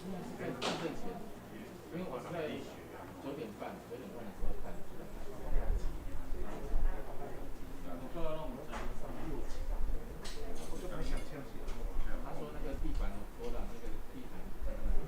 現在是在地震前，因為我是在9點半的時候看。我就敢想象起來。他說那個地板有波浪，那個地毯在那裡。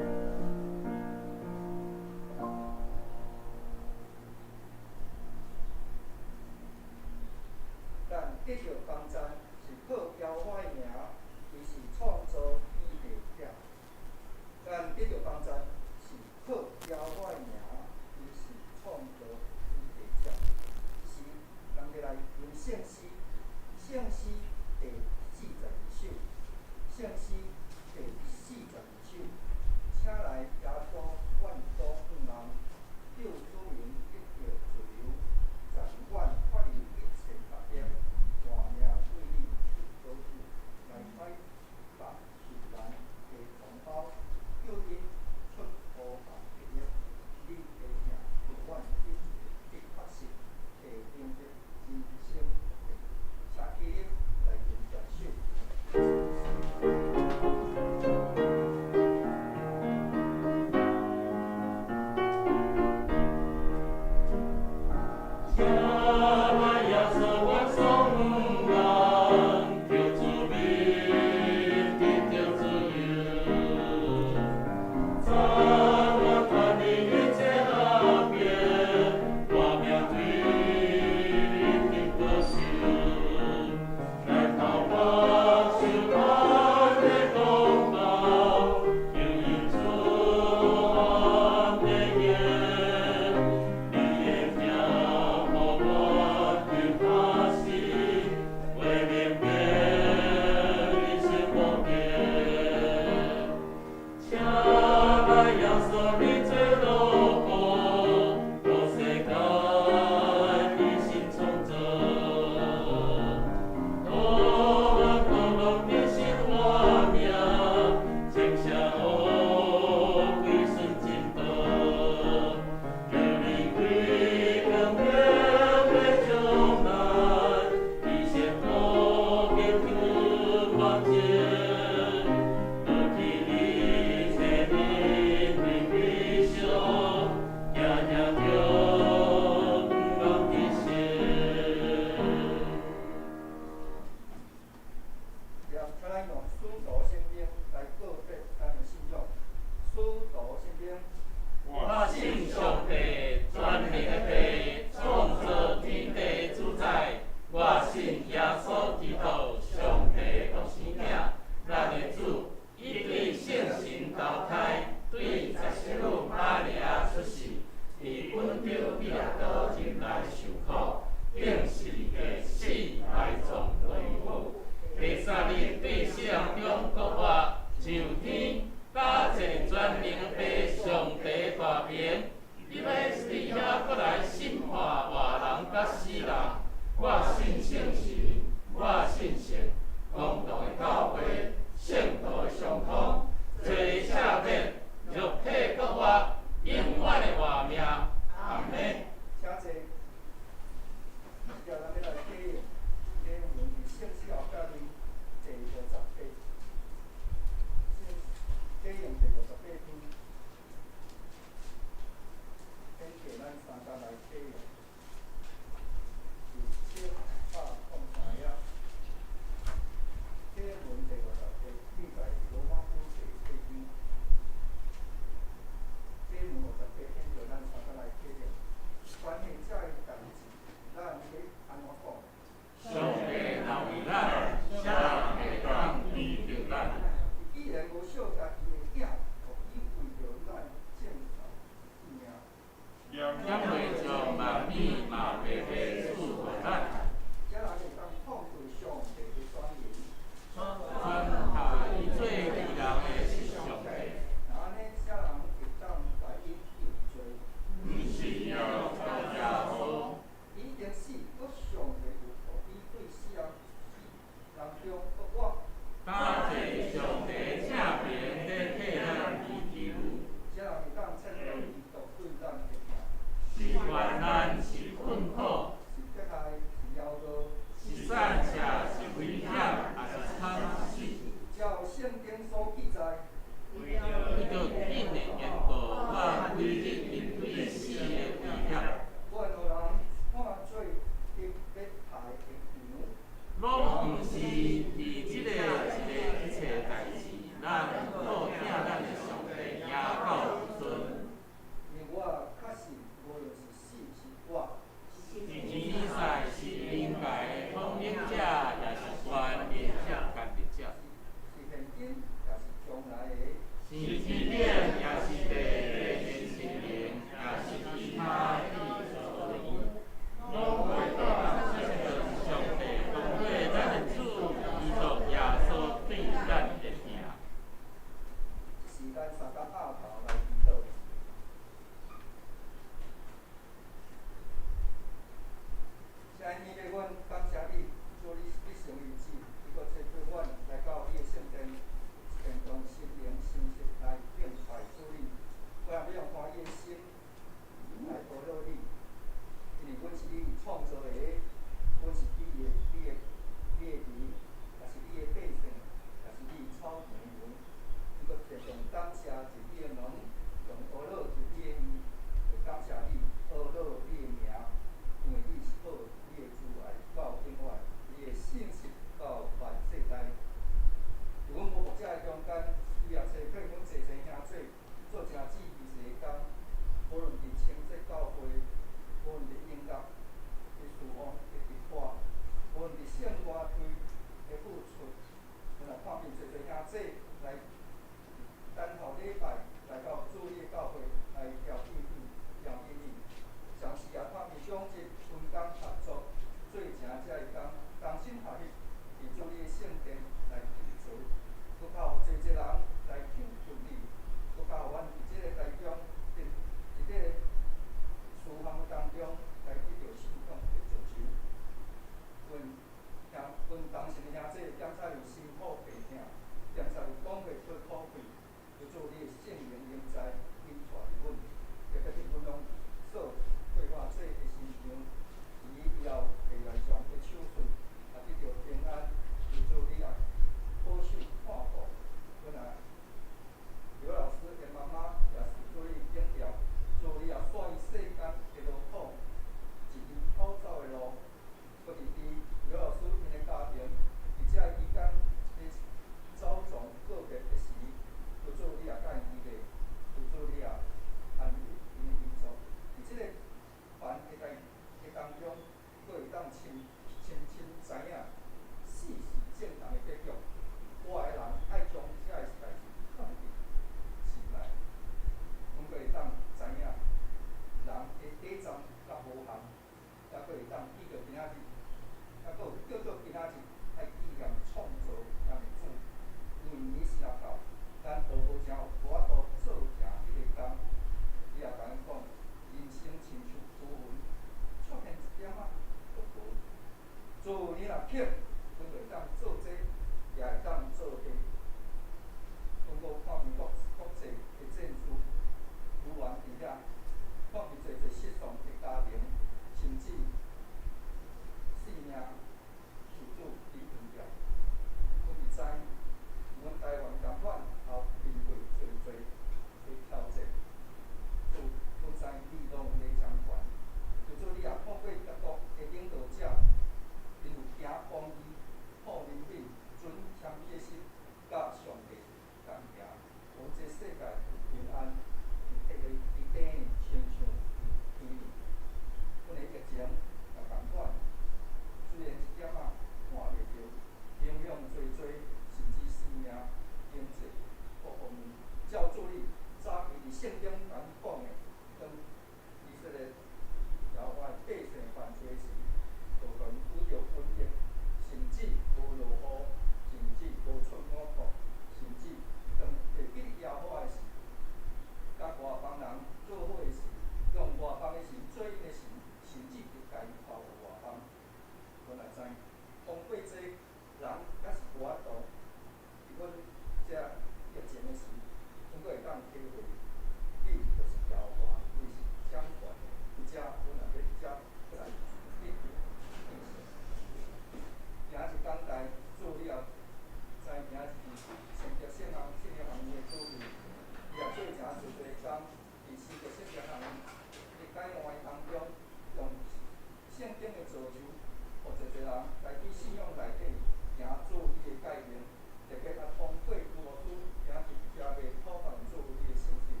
聖經的造就，予濟濟人來對信仰內底行主你的誡命，特別啊通過吳牧師今日徛袂討論主你的誠實，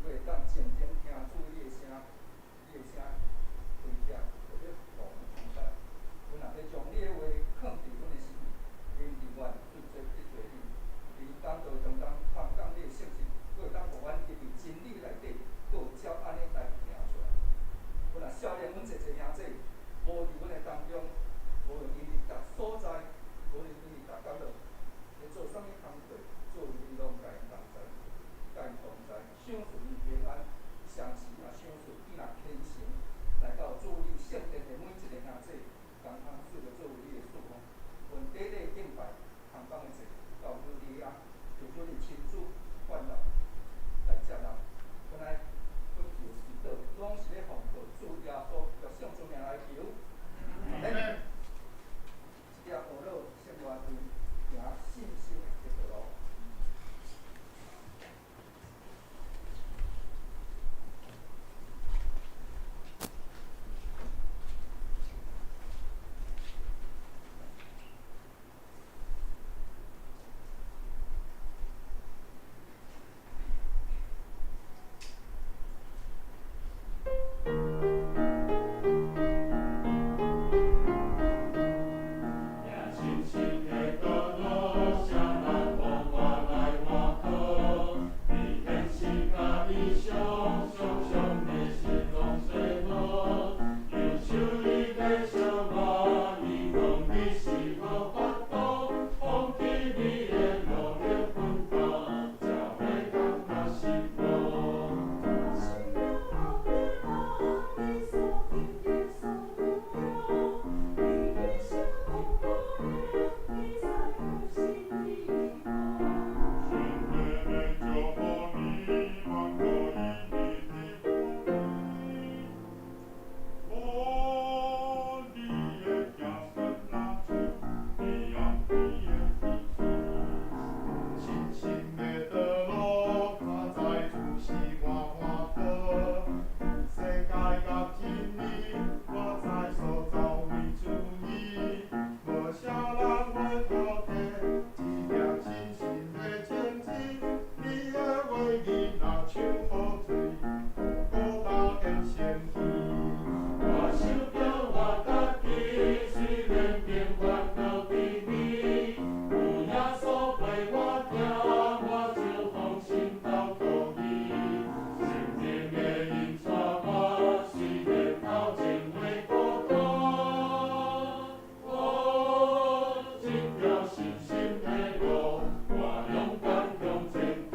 阮會當靜靜聽主你的聲，你的聲開起，特別予阮聽到。阮若欲將你的話囥佇阮的心裡，因伫願對罪得罪你，佇講道中間傳講你的聖實，閣會當予阮入佇真理內底，閣有照按呢來行出來。阮若少年，阮濟濟兄弟無佇阮的當中，無論𪜶佇逐所在，無論𪜶佇逐角落，咧做啥物工課，主你攏共𪜶同在，共𪜶同在，賞賜𪜶平安，相信也賞賜伊若虔誠來到主你聖殿的每一个兄弟，共通受著主你的祝福。阮短短敬拜，通講的濟，交予你啊，求主你親自管教來接納。阮愛懇求祈禱，攏是咧奉靠主耶穌基督聖尊名來求。阿們。這條學路生活對行信心的道路。行信心的道路，啥人讲我來我去？伫現實佮理想，常常迷失攏做無。右手伊在相我，伊講你是無法度，放棄你的努力奮鬥，才會感覺失落。上帝欲祝福你，萬國因你得福氣。哦，你的子孫若像彼岸邊的星星。信心的道路，較知主是我看好。世界佮真理，我知所走為主意。無啥人會偷提，這條信心的種子，你的話語若像雨水，五大的仙氣。我想著我家己，雖然平凡閣卑微，有耶穌陪我行，我就放心交託伊。聖靈的引帶我，雖然頭前會孤單，哦，這條信心的路，我勇敢向前行。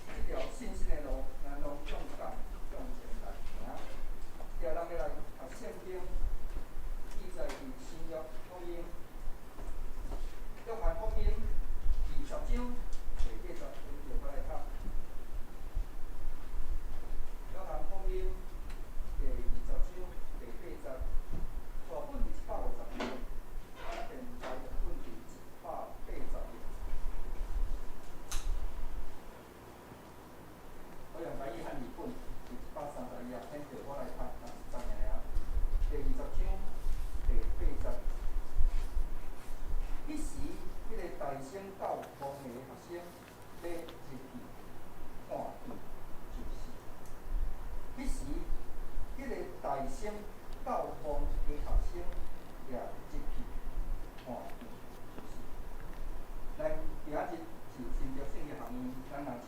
這條信心的路，咱攏勇敢向前來行。接下來，咱欲來讀聖經，記載佇新約福音，約翰福音20章第八節，阮就來讀。約翰福音第20章第八節，大本佇150頁，現代本佇180頁。我用台語漢字本，佇132頁，請著我來讀，讀一節爾爾。第二十章第八節。彼時，彼个大乘教盲的學生欲入去看見就是。彼時，彼个大乘教盲的學生也入去看見就是。咱今仔日是新竹聖經學院，咱也真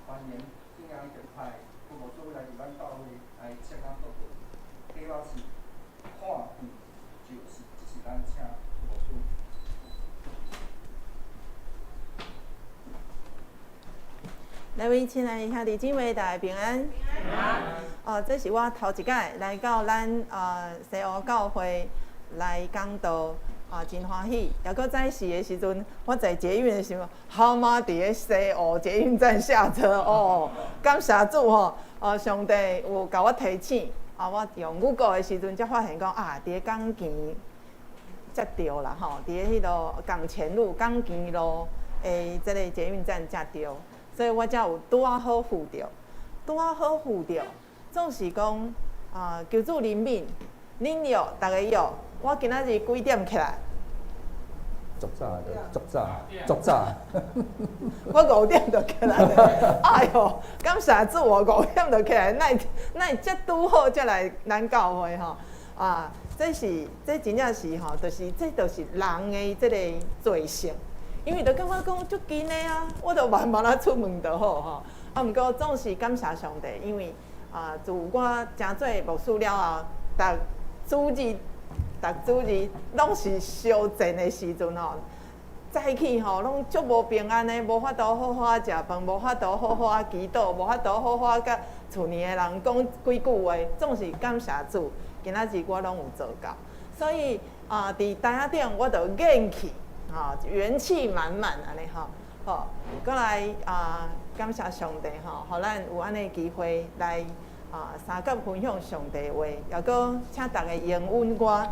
歡迎敬仰特派副牧師來佇咱教會來請咱報告。題目是看見就是，這是咱請副牧師。來位親愛的兄弟姊妹，大家平安。平安。哦，這是我頭一擺來到咱西湖教會來講道，啊，真歡喜。抑閣早時的時陣，我在捷運的時候，好媽佇咧西湖捷運站下車哦，感謝主吼，哦，上帝有共我提醒，啊，我用 Google 的時陣才發現講啊，佇咧港墘才對啦吼，佇咧彼個港前路、港墘路。的這个捷運站才對，所以我才有拄仔好赴著，拄仔好赴著，總是講啊，求主憐憫，恁約，逐家約，我今仔日幾點起來？足早的，足早，足早。我5點就起來了。哎喲，感謝主，我五點就起來，哪會哪會遮拄好才來咱教會吼啊！這是這真正是吼，就是這就是人的這個罪性，因為就感覺講足近的啊，我就慢慢仔出門就好吼。啊，毋過總是感謝上帝，因為啊，自我成做牧師了後，逐主日、逐主日攏是相戰的時陣吼。早起吼，攏足無平安的，無法度好好仔食飯，無法度好好仔祈禱，無法度好好仔佮厝裡的人講幾句話，總是感謝主，今仔日我攏有做到。所以啊，佇台仔頂我就元氣，吼，元氣滿滿按呢吼，好，閣來啊，感謝上帝吼，予咱有按呢機會來啊，相佮分享上帝話，抑閣請逐家容忍我，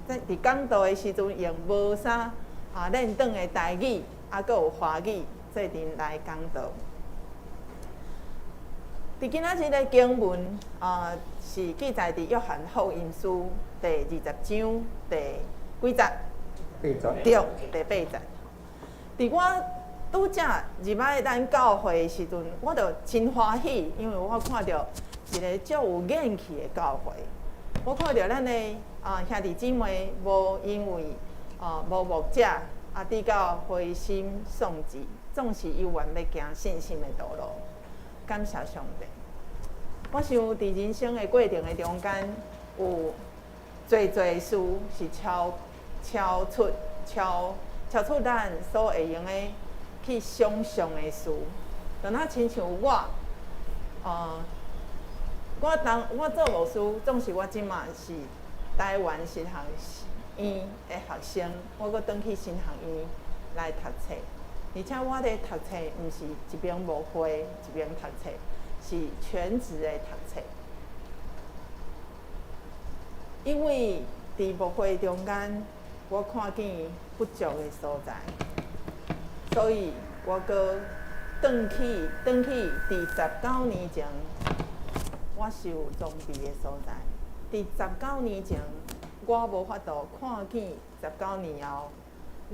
在佇講道的時陣用無啥啊輪轉的台語，啊，閣有華語做陣來講道。佇今仔日的經文啊，是記載佇約翰福音書第20章第幾節？八節。對，第八節。佇我拄才入來咱教會的時陣，我就真歡喜，因為我看著一个足有元氣的教會。我看著咱的啊兄弟姊妹無因為啊無牧者啊，直到灰心喪志，總是猶原欲行信心的道路。感謝上帝。我想佇人生的過程的中間，有濟濟事是超超出超超出咱所會用的去想像的事。就若親像我，啊，我當我做牧師，總是我這馬是台灣神學院的學生，我閣轉去神學院來讀冊，而且我咧讀冊，毋是一邊牧會一邊讀冊，是全職的讀冊。因為佇牧會中間，我看見不足的所在，所以我閣轉去轉去佇19年前，我受裝備的所在。佇十九年前，我無法度看見十九年後，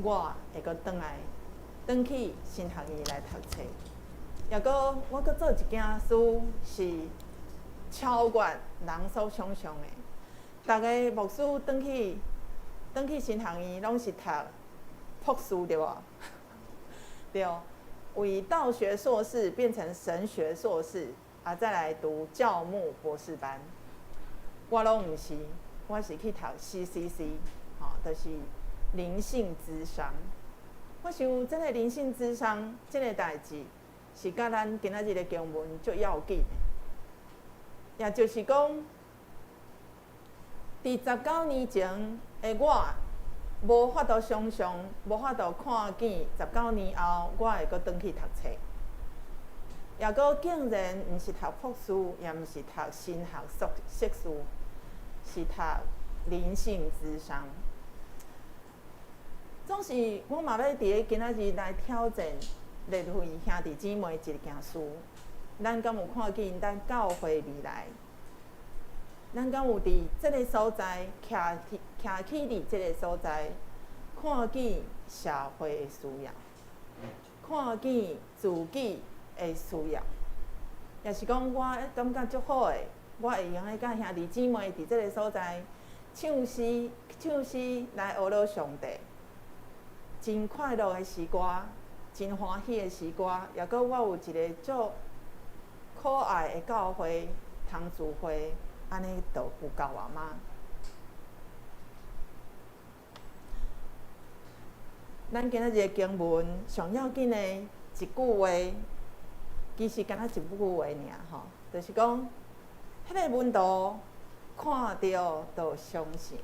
我會閣轉來轉去神學院來讀冊。抑閣我閣做一件事是超越人所想象的。逐个牧師轉去轉去神學院，攏是讀博士對無？對，為道學碩士變成神學碩士，啊，再來讀教牧博士班。我攏毋是，我是去讀 CCC，吼，就是靈性諮商。我想這个靈性諮商這个代誌，是佮咱今仔日的經文足要緊的。也就是講，佇十九年前的我，無法度想像，無法度看見十九年後我會閣轉去讀冊。抑閣竟然毋是讀博士，也毋是讀神學碩碩士，是讀靈性諮商。總是我嘛欲佇咧今仔日來挑戰列位兄弟姊妹一件事。咱敢有看見咱教會未來？咱敢有佇這个所在，徛起徛起佇這个所在，看見社會的需要，看見自己的需要，也是講我感覺足好的，我會用得佮兄弟姊妹佇這个所在唱詩、唱詩來學樂上帝，真快樂的詩歌，真歡喜的詩歌，抑閣我有一个足可愛的教會通聚會，按呢就有夠啊嗎？咱今仔日的經文上要緊的一句話，其實敢若一句話爾吼，就是講，彼个門徒看著就相信。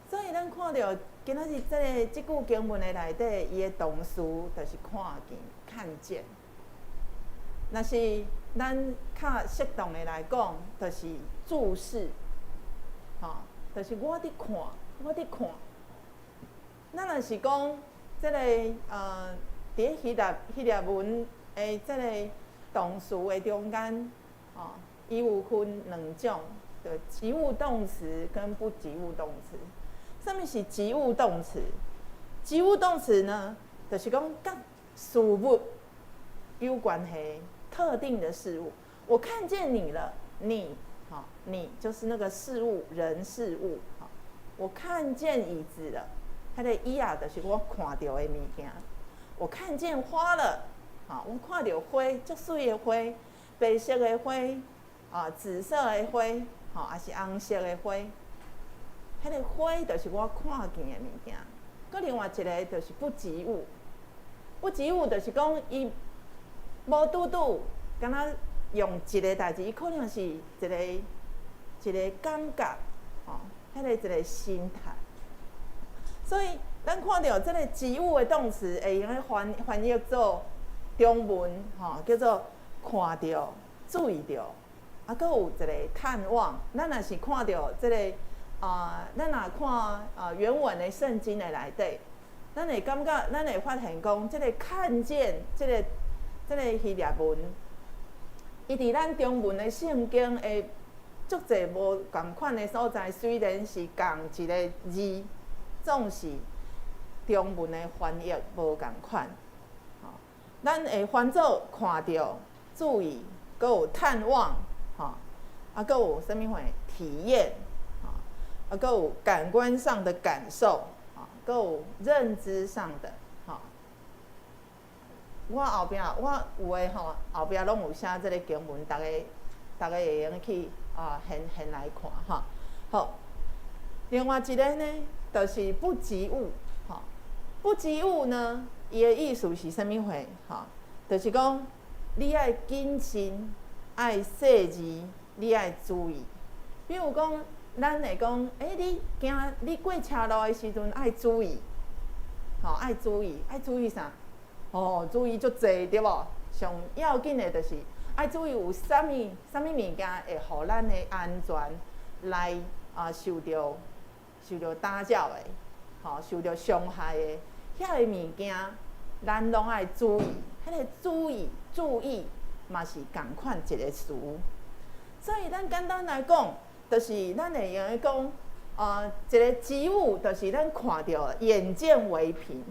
所以咱看著今仔日這个這句經文的內底，伊的動詞就是看見、看見。若是咱較適當的來講，就是注視，吼，就是我佇看，我佇看。咱若是講，這个佇希臘文的這个動詞的中間，哦，伊有分兩種，就及物動詞跟不及物動詞。啥物是及物動詞？及物動詞呢，就是講佮事物有關係，特定的事物。我看見你了，你，好，你就是那個事物、人、事物，好。我看見椅子了，彼个椅仔就是我看著的物件。我看見花了，好，我看著花，足媠的花，白色的花，啊，紫色的花，吼，抑是紅色的花。彼个花就是我看見的物件。閣另外一个就是不及物，不及物就是講伊無拄拄，敢若用一个代誌，伊可能是一个一个感覺，吼，彼个一个心態。所以咱看著這个及物的動詞會用咧翻譯做中文，吼，叫做看著、注意著，啊，閣有一個探望。咱若是看著這个啊，咱若看啊原文的聖經的內底，咱會感覺，咱會發現講，這个看見，這个希臘文，伊佇咱中文的聖經的足濟無仝款的所在，雖然是仝一个字，總是中文的翻譯無仝款。吼，咱會翻做看著、注意，閣有探望，吼，啊，閣有啥物貨體驗，吼，啊，閣有感官上的感受，吼，閣有認知上的，吼。我後壁我有的吼，後壁攏有寫這个經文，逐家會用去啊，現來看吼。好，另外一个呢，就是不及物，吼，不及物呢，伊的意思是啥物貨？吼，就是講你愛謹慎，愛細膩，你愛注意。比如講，咱會講，欸，你行你過車路的時陣愛注意，吼，愛注意，愛注意啥？哦，注意足濟對無？上要緊的就是愛注意有啥物啥物物件會予咱的安全來啊受著打擾的，吼，受著傷害的，遐个物件，咱攏愛注意。彼个注意注意嘛是仝款一个詞。所以咱簡單來講，就是咱會用得講，一个及物，就是咱看著眼見為憑；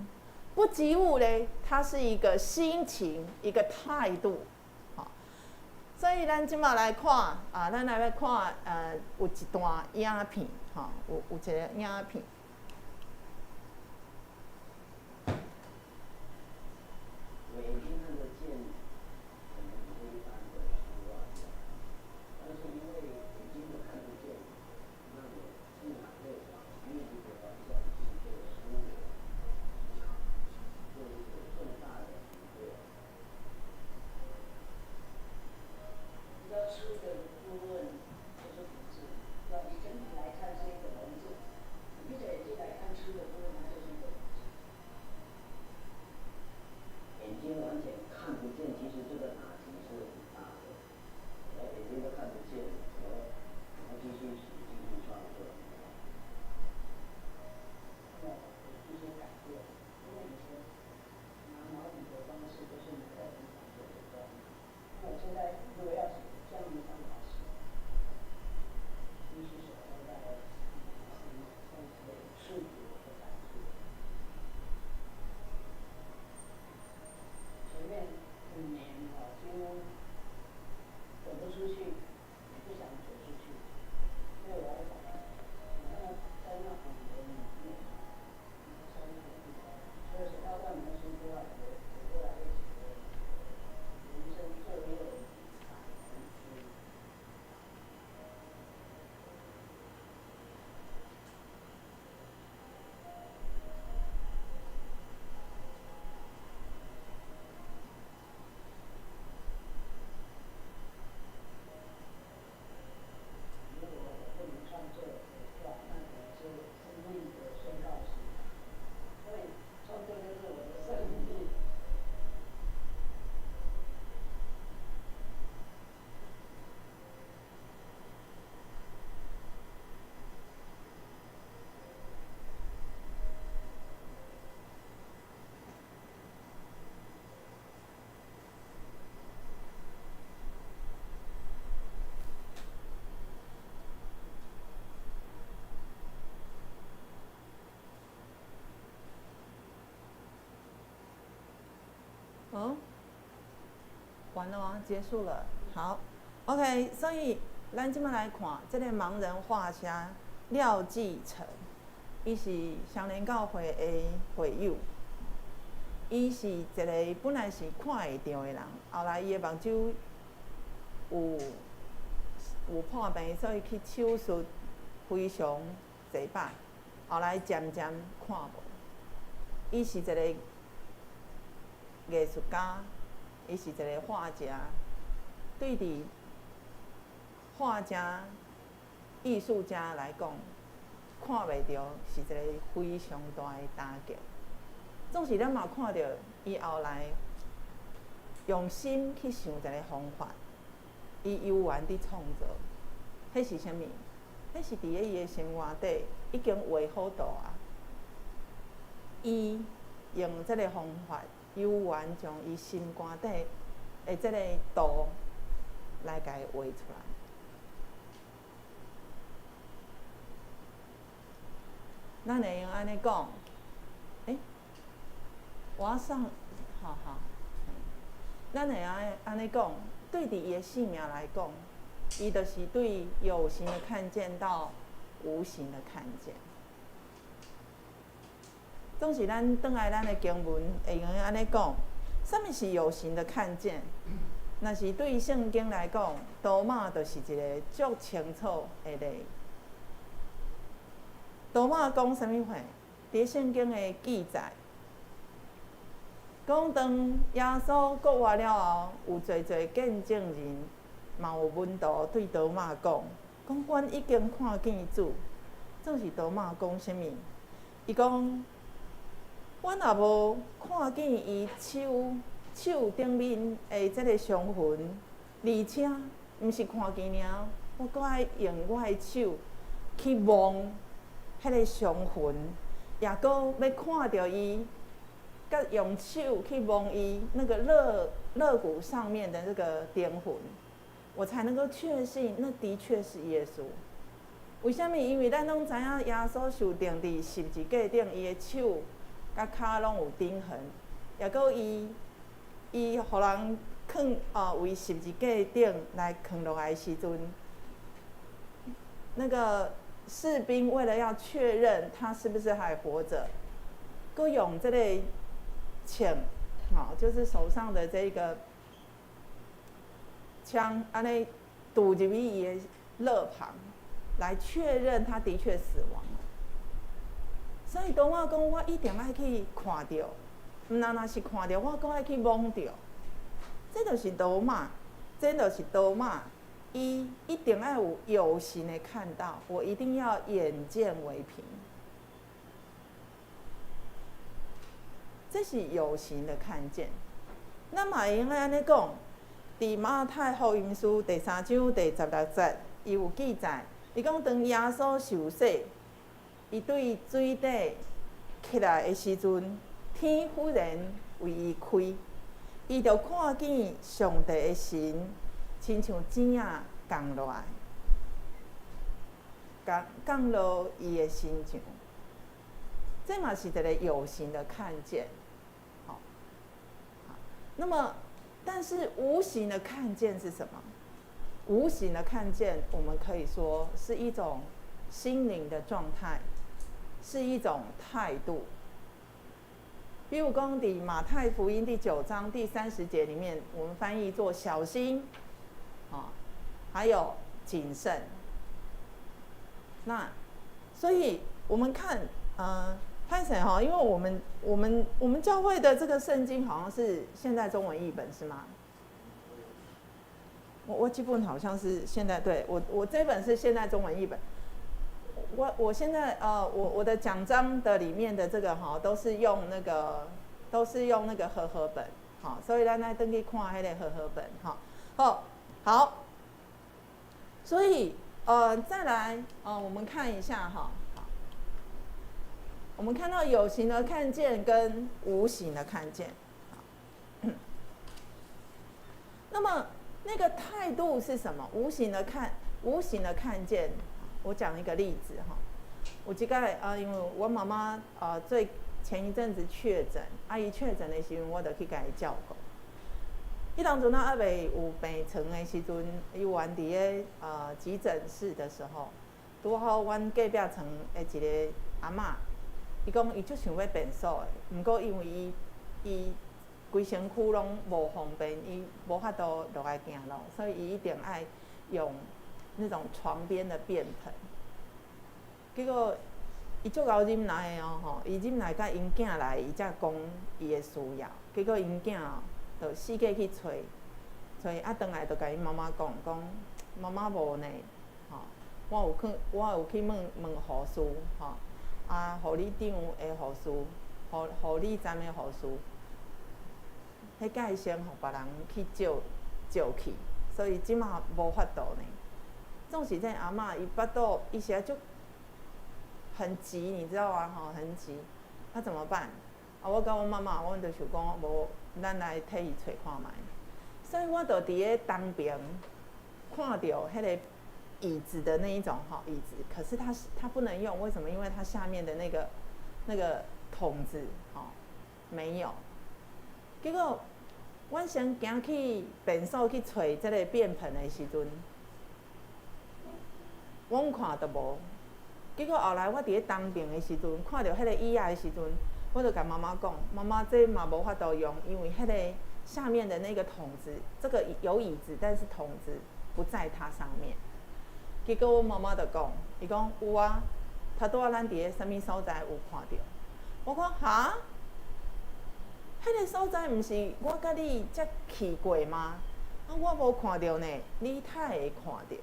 不及物咧，它是一個心情，一個態度。吼，所以咱這馬來看，啊，咱來看，有一段影片，吼，有一个影片。我眼睛看得見，可能不是一般的書啊，但是因為眼睛都看不見，那我自然會把另一個方向去做思維，做一個更大的突破。要書的部分就是文字，要你整體來看是一個文字，你得好，完了嗎？結束了。好，OK。所以咱這擺來看這个盲人畫家廖繼成，伊是雙連教會的會友。伊是一个本來是看會著的人，後來伊的目睭有破病，所以去手術非常濟擺，後來漸漸看無。伊是一个藝術家，伊是一个畫家，對佇畫家、藝術家來講，看袂著是一個非常大的打擊。總是咱嘛看著伊後來用心去想一个方法，伊猶原佇創造，彼是啥物？彼是佇咧伊的心肝底已經畫好圖啊！伊用這个方法，猶原將伊心肝底的這个圖來共伊畫出來。咱會用按呢講，欸，我上，好好，咱會用按呢講，對佇伊的性命來講，伊就是對有形的看見到無形的看見。總是咱轉來咱的經文會用按呢講，啥物是有形的看見？若是對聖經來講，多馬就是一个足清楚的例。多馬講啥物話？佇聖經的記載，講當耶穌復活了後，有濟濟見證人，嘛有門徒對多馬講，講阮已經看見主。總是多馬講啥物？伊講，阮若無看見伊手頂面的這个傷痕，而且毋是看見爾，我閣愛用我的手去摸彼个傷痕，也閣欲看著伊，佮用手去摸伊那個肋骨上面的那個釘痕，我才能夠確信那的確是耶穌。為啥物？因為咱攏知影耶穌受釘佇十字架頂，伊的手佮跤攏有釘痕，也閣伊予人囥哦，佇十字架頂來囥落來的時陣，那個士兵為了要確認他是不是還活著，閣用這個槍，吼，就是手上的這個槍，按呢堵入去伊的肋旁，來確認他的確死亡了。所以當我講，我一定愛去看著，毋但若是看著，我閣愛去摸著。這就是多馬，這就是多馬，伊一定愛有有形的看到，我一定要眼見為憑。這是有形的看見。咱嘛會用按呢講，佇馬太福音書第三章第16節，伊有記載，伊講當耶穌受洗，伊對水底起來的時陣，天忽然為伊開，伊就看見上帝的神，親像箭仔降落來，降落伊的身上。這嘛是一个有形的看見，好，好。那麼，但是無形的看見是什麼？無形的看見，我們可以說是一種心靈的狀態，是一種態度。比如講，佇馬太福音第9章第30節裡面，我們翻譯做小心，啊，還有謹慎。那，所以我們看，歹勢哈，因為我們教會的這個聖經好像是現代中文譯本是嗎？我這本好像是現代，對，我這本是現代中文譯本。我現在我的講章的裡面的這個哈，都是用那個和合本，好，所以咱來轉去看彼个和合本，哈，好，好，所以再來我們看一下哈，好，我們看到有形的看見跟無形的看見，那麼那個態度是什麼？無形的看見。我講一個例子哈，有一擺啊，因為我媽媽啊，最前一陣子確診，啊伊確診的時陣，我就去共伊照顧。彼當陣啊，猶未有病床的時陣，伊猶佇咧急診室的時候，拄好阮隔壁床的一个阿嬤，伊講伊足想欲便所的，毋過因為伊規身軀攏無方便，伊無法度落來行路，所以伊一定愛用那種床邊的便盆。結果伊足𠢕忍耐的哦，吼，伊忍耐甲𪜶囝來，伊才講伊的需要。結果𪜶囝哦，就四界去揣，揣啊，轉來就共𪜶媽媽講，講媽媽無呢，吼，我有去問問護士，吼，啊，護理長的護士，護理站的護士，彼蓋先予別人去借借去，所以這馬無法度呢。總是這阿嬤伊腹肚伊實在足很急，你知道嗎？吼，很急，那怎麼辦？啊，我佮阮媽媽，阮就想講，無，咱來替伊揣看覓。所以我就佇咧東邊看著彼个椅子的那一種吼椅子，可是它不能用，為什麼？因為它下面的那個桶子吼沒有。結果，阮先行去便所去揣這个便盆的時陣，阮看著無。結果後來我佇咧東邊的時陣，看著彼个椅仔的時陣，我就共媽媽講：媽媽，這嘛無法度用，因為彼個下面的那個桶子，這個有椅子，但是桶子不在它上面。結果阮媽媽就講：伊講有啊，頭拄仔咱佇咧啥物所在有看著。我講哈？彼个所在毋是我佮你才去過嗎？啊，我無看著呢，你呾會看著？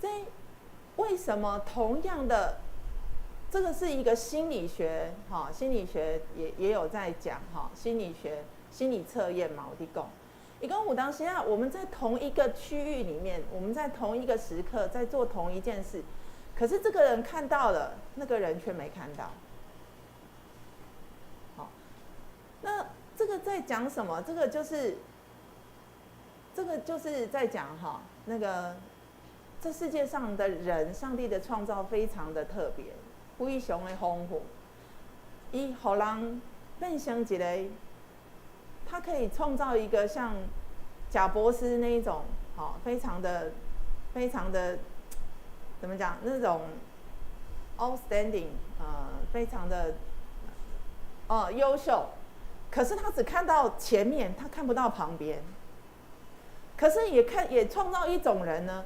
這為什麼同樣的，這個是一個心理學，哈，心理學也有在講，哈，心理學心理測驗嘛，有佇講，伊講有當時啊，我們在同一個區域裡面，我們在同一個時刻在做同一件事，可是這個人看到了，那個人卻沒看到。好，那這個在講什麼？這個就是在講哈，那個。這世界上的人，上帝的創造非常的特別，非常的豐富。伊予人變成一個，他可以創造一個像賈伯斯那一種，好，非常的、非常的，怎麼講？那種 outstanding，非常的，優秀。可是他只看到前面，他看不到旁邊。可是也創造一種人呢。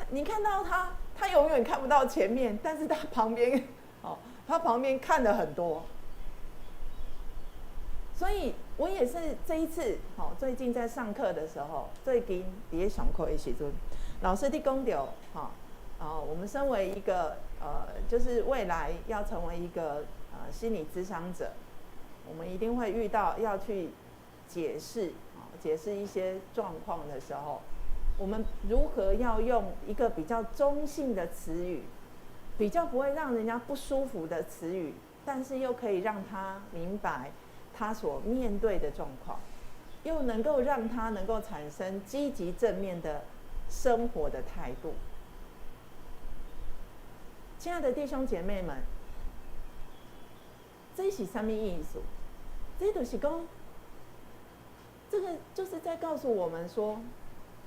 你看到他，他永遠看不到前面，但是他旁邊，哦，他旁邊看了很多。所以我也是這一次，哦，最近在上課的時候，最近佇咧上課的時陣，老師佇講著，哈，哦，我們身為一個，就是未來要成為一個心理諮商者，我們一定會遇到要去解釋，解釋一些狀況的時候。我們如何要用一個比較中性的詞語，比較不會讓人家不舒服的詞語，但是又可以讓他明白他所面對的狀況，又能夠讓他能夠產生積極正面的生活的態度。親愛的弟兄姐妹們，這是啥物意思？這就是講，這個就是在告訴我們說，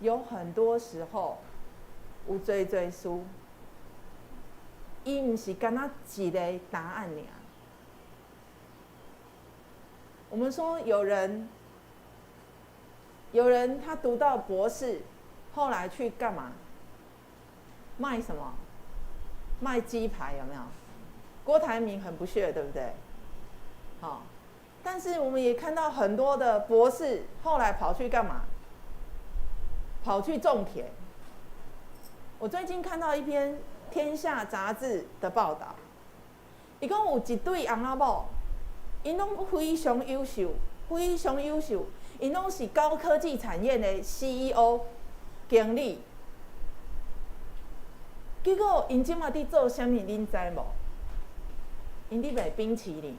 有很多時候，有濟濟事，伊毋是干焦一个答案爾。我們說有人他讀到博士，後來去幹嘛？賣什麼？賣雞排有沒有？郭台銘很不屑，對不對？好，但是我們也看到很多的博士後來跑去幹嘛？跑去種田。我最近看到一篇《天下》雜誌的報道，伊講有一對翁仔某，𪜶攏非常優秀，非常優秀，𪜶攏是高科技產業的 CEO 經理。結果𪜶這馬佇做啥物？恁知無？𪜶佇賣冰淇淋。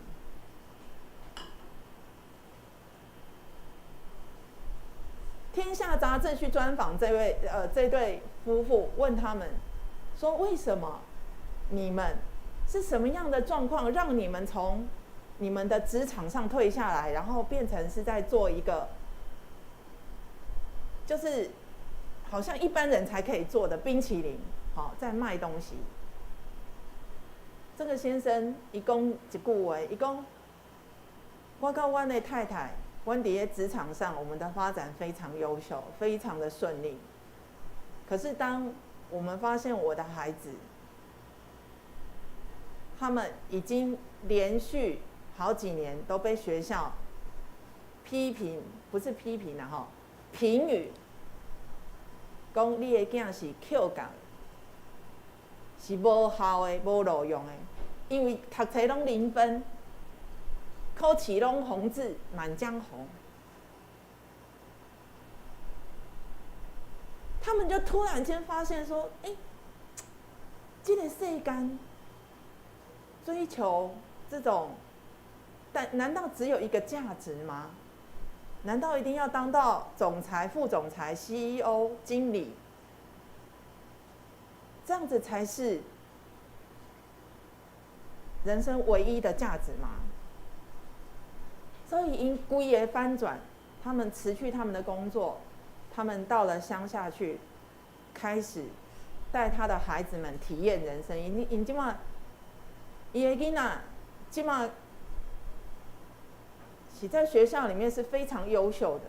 天下雜誌去專訪這對夫婦，問他們說：為什麼你們是什麼樣的狀況，讓你們從你們的職場上退下來，然後變成是在做一個，就是好像一般人才可以做的冰淇淋，好，在賣東西。這個先生伊講一句話，伊講：我佮阮的太太，阮佇咧職場上，我們的發展非常優秀，非常的順利。可是當我們發現我的孩子，他們已經連續好幾年都被學校批評，不是批評啦吼，評語，講你的囝是抾角，是無效的、無路用的，因為讀冊攏0分，考試攏紅字，滿江紅。他們就突然間發現說：“欸，這個世間追求這種，但難道只有一個價值嗎？難道一定要當到總裁、副總裁、CEO、經理，這樣子才是人生唯一的價值嗎？”所以𪜶規个翻轉，他們辭去他們的工作，他們到了鄉下去，開始帶他的孩子們體驗人生。𪜶𪜶這馬，伊的囡仔這馬是在學校裡面是非常優秀的。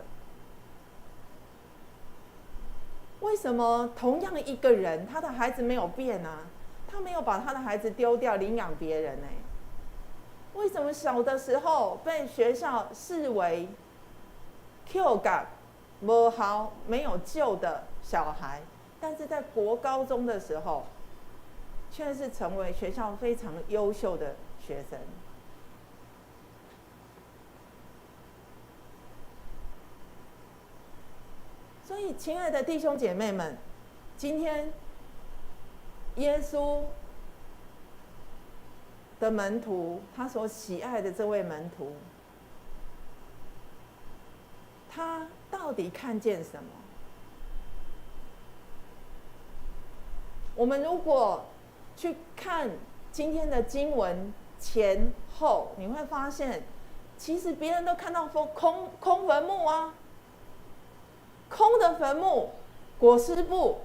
為什麼同樣一個人，他的孩子沒有變啊？他沒有把他的孩子丟掉領養別人呢？為什麼小的時候被學校視為抾角、無效、沒有救的小孩，但是在國高中的時候，卻是成為學校非常優秀的學生？所以，親愛的弟兄姐妹們，今天耶穌的門徒，他所喜愛的這位門徒，他到底看見什麼？我們如果去看今天的經文前後，你會發現，其實別人都看到空空墳墓啊，空的墳墓，裹屍布。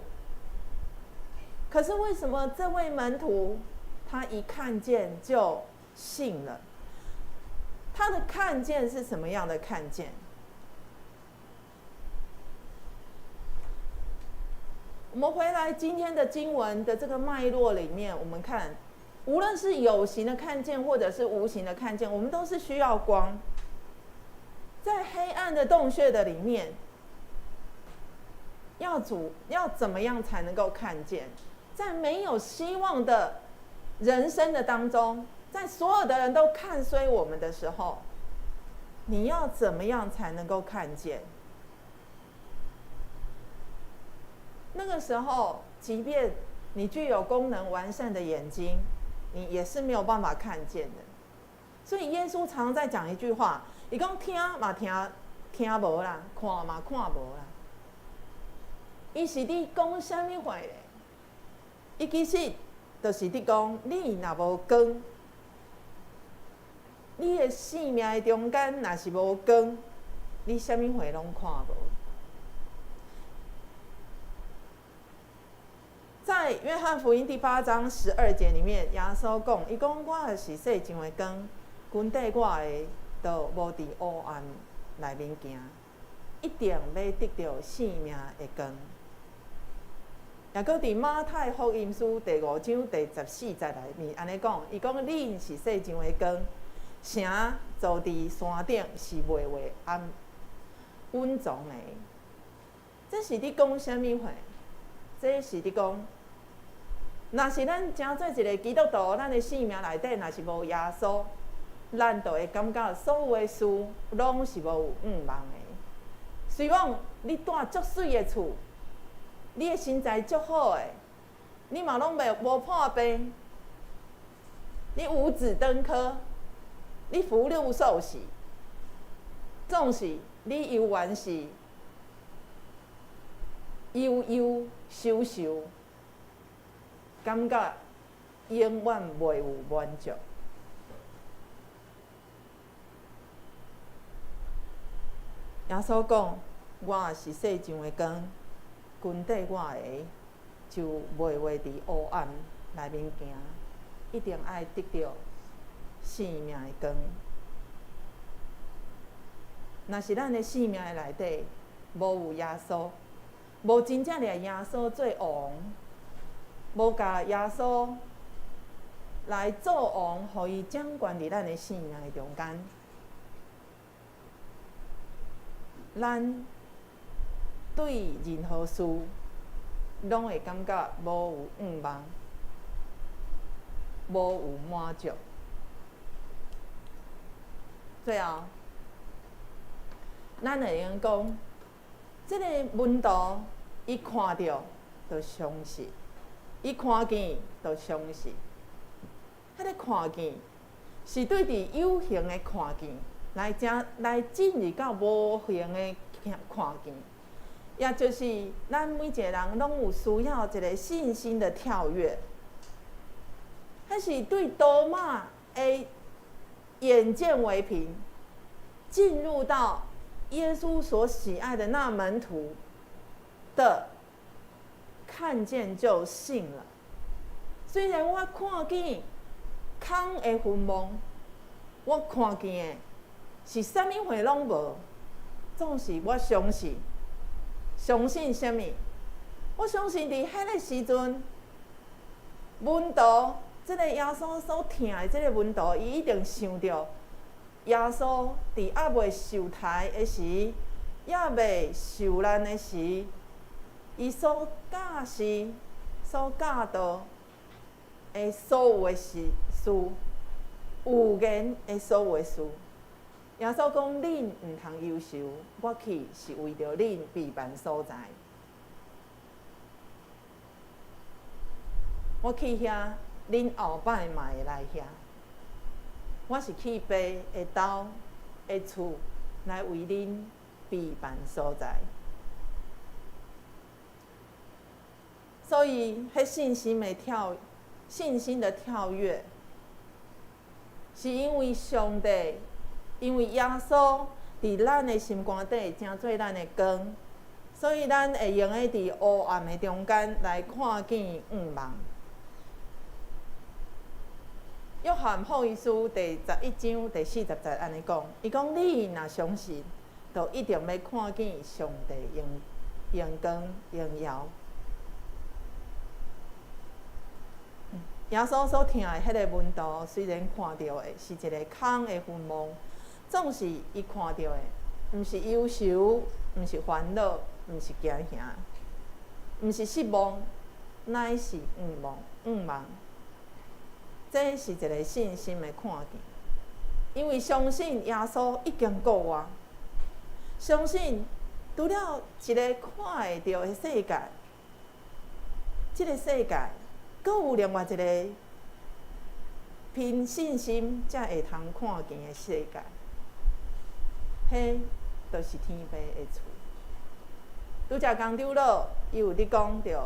可是為什麼這位門徒他一看見就信了？他的看見是什麼樣的看見？我們回來今天的經文的這個脈絡裡面，我們看，無論是有形的看見，或者是無形的看見，我們都是需要光。在黑暗的洞穴的裡面，要怎麼樣才能夠看見？在沒有希望的人生的當中，在所有的人都看衰我們的時候，你要怎麼樣才能夠看見？那個時候，即便你具有功能完善的眼睛，你也是沒有辦法看見的。所以耶穌常常在講一句話，伊講聽嘛聽聽無啦，看嘛看無啦。伊是佇講啥物話咧？伊其實就是佇講，你若無光，你的生命的中間若是無光，你啥物貨攏看無。在約翰福音第8章12節裡面，耶穌講：伊講我是世上的光，跟綴我的，就無佇黑暗內面行，一定欲得著生命的光。也閣佇馬太福音書第5章第14節內面按呢講，伊講恁是世上的光，城坐佇山頂是袂會暗隱藏的。這是佇講啥物話？這是佇講，若是咱成做一個基督徒，咱的生命內底若是無耶穌，咱就會感覺所有的事攏是無有向望的。雖講你住足媠的厝，你的身材足好的，你嘛攏袂無破病，你五子登科，你福祿壽喜，總是你猶原是憂憂愁愁，感覺永遠袂有滿足。耶穌講：我是世上的光，跟綴我的，就袂會佇黑暗內面行，一定愛得著生命的光。若是咱的生命的內底無有耶穌，無真正掠耶穌做王，無共耶穌來做王，予伊掌權佇咱的生命的中間，咱對任何事攏會感覺無有向望，無有滿足。最後，咱會用講，這個門徒伊看著就相信，伊看見就相信。彼個看見是對佇有形的看見，來正來進入到無形的看見，也就是咱每一個人攏有需要一個信心的跳躍。彼是對多馬的眼見為憑，進入到耶穌所喜愛的那門徒的看見就信了。雖然我看見空的墳墓，我看見的是啥物貨攏無，總是我相信，相信啥物？我相信佇彼個時陣，門徒這個耶穌所疼的這個門徒，伊一定想著耶穌佇猶未受刣的時，猶未受難的時，伊所教示、所教導的所有的事、預言的所有的事。耶穌講：恁毋通憂愁，我去是為著恁備辦所在。我去遐，恁後擺嘛會來遐。我是去爸的兜的厝來為恁備辦所在。所以，彼信心的跳，信心的跳躍，是因為上帝，因為耶穌佇咱的心肝底成做咱的光，所以咱會用得佇黑暗的中間來看見向望。約翰福音書第11章第40節按呢講，伊講：你若相信，就一定欲看見上帝榮榮光榮耀。耶穌所疼的彼個門徒，雖然看著的是一個空的墳墓，總是伊看著的，毋是憂愁，毋是煩惱，毋是驚嚇，毋是失望，乃是向望，向望。這是一個信心的看見，因為相信耶穌已經顧我，相信除了一個看會著的世界，這個世界閣有另外一個憑信心才會通看見的世界，彼就是天父的厝。拄才江長老伊有咧講著，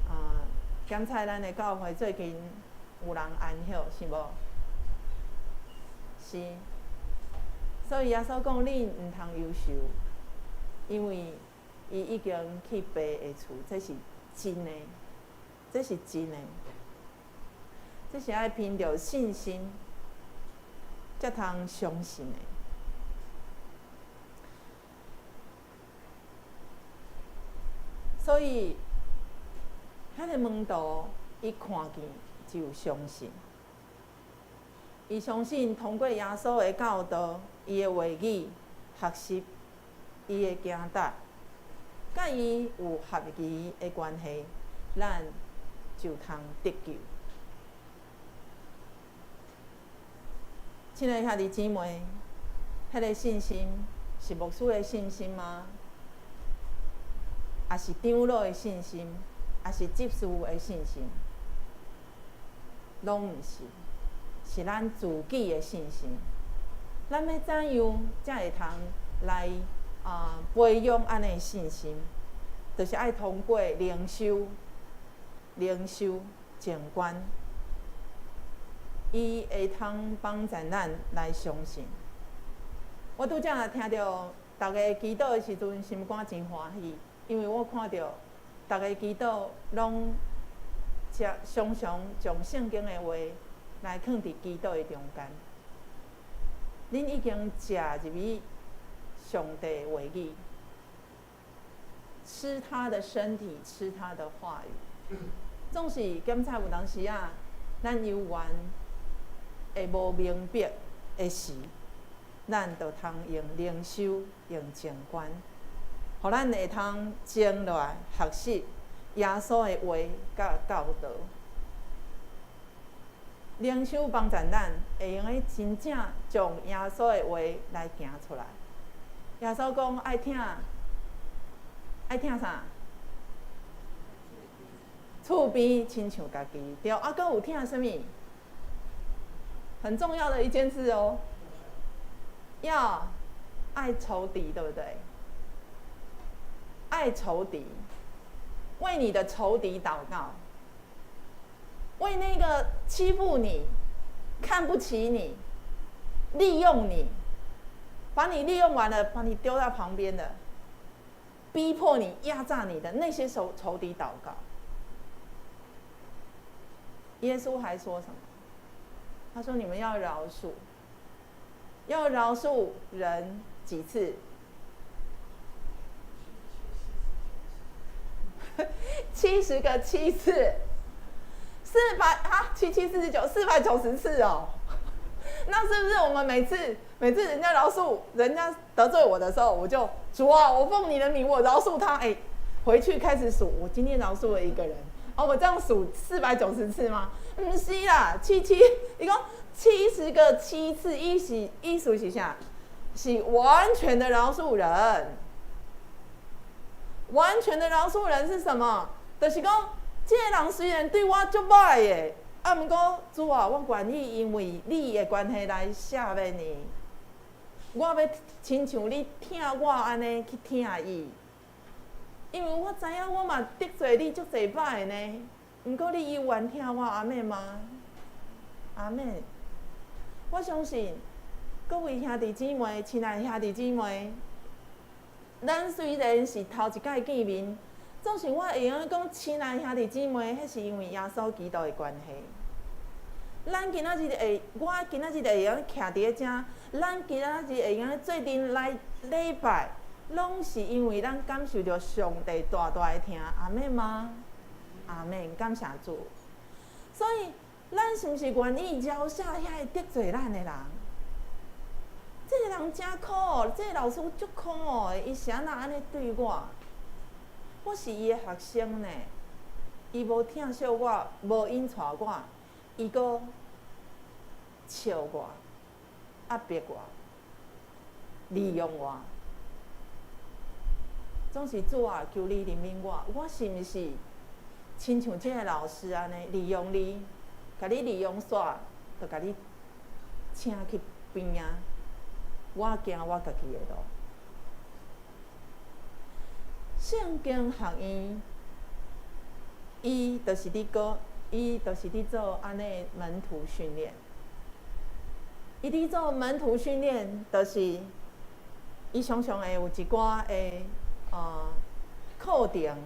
啊，檢查咱的教會最近有人安息，是無？是。所以耶穌講，恁毋通憂愁，因為伊已經去爸的厝，這是真的，這是真的，這是愛憑著信心才通相信的。所以，彼個門徒伊看見就相信，伊相信通過耶穌的教導、伊的話語、學習、伊的行踏，佮伊有合宜的關係，咱就通得救。親愛的兄弟姊妹，彼個信心是牧師的信心嗎？抑是長老的信心，抑是執事的信心，攏毋是，是咱自己的信心。咱欲怎樣才會通來啊培養按呢的信心？就是愛通過靈修、靈修靜觀，伊會通幫助咱來相信。我拄才聽著。逐家祈禱的時陣，心肝真歡喜，因為我看著逐家祈禱攏常常將聖經的話來囥佇祈禱的中間。恁已經食入去上帝話語，吃他的身體，吃他的話語。總是檢查有當時啊，咱猶原會無明白的時，咱就通用靈修、用靜觀，予咱會通靜落來學習耶穌的話佮教導。靈修幫助咱會用得真正將耶穌的話來行出來。耶穌講愛疼，愛疼啥？厝邊親像家己，對。啊，閣有疼啥物？很重要的一件事哦，要愛仇敵，對不對？愛仇敵，為你的仇敵禱告，為那個欺負你、看不起你、利用你、把你利用完了，把你丟到旁邊的，逼迫你、壓榨你的那些仇敵禱告。耶穌還說什麼？他說：“你們要饒恕，要饒恕人幾次？70個7次，400啊，七七四十九，490次哦。那是不是我們每次人家饒恕人家得罪我的時候，我就主啊，我奉你的名，我饒恕他。哎，回去開始數，我今天饒恕了一個人。哦，我這樣數490次嗎？毋是啦，七七，伊講70個7次，意思是啥？是完全的饒恕人。完全的饒恕人是什麼？就是講，這個人雖然對我足歹的，啊，毋過主啊，我願意因為你的關係來赦免伊。我欲親像你疼我按呢去疼伊，因為我知影我嘛得罪你足濟擺呢。毋過你猶原疼我，阿們嗎？阿們。我相信各位兄弟姊妹、親愛兄弟姊妹，咱雖然是頭一擺見面，總是我會用講親愛兄弟姊妹，彼是因為耶穌基督的關係。咱今仔日會，我今仔日會用徛佇咧遮，咱今仔日會用做陣來禮拜，攏是因為咱感受著上帝大大的疼，阿們嗎？阿們，感謝主。所以，咱是毋是願意饒恕遐個得罪咱的人？這個人誠可惡，這個老師足可惡的，伊是按怎按呢對我？我是伊的學生呢，伊無疼惜我，無引帶我，伊閣笑我、壓迫我、利用我。總是主啊，求你憐憫我，我是毋是親像這個老師按呢利用你，共你利用煞，就共你請去邊仔？我行我家己的路。聖經學院，伊就是佇講，伊就是佇做按呢門徒訓練。伊佇做門徒訓練，就是伊常常會有一寡的課程，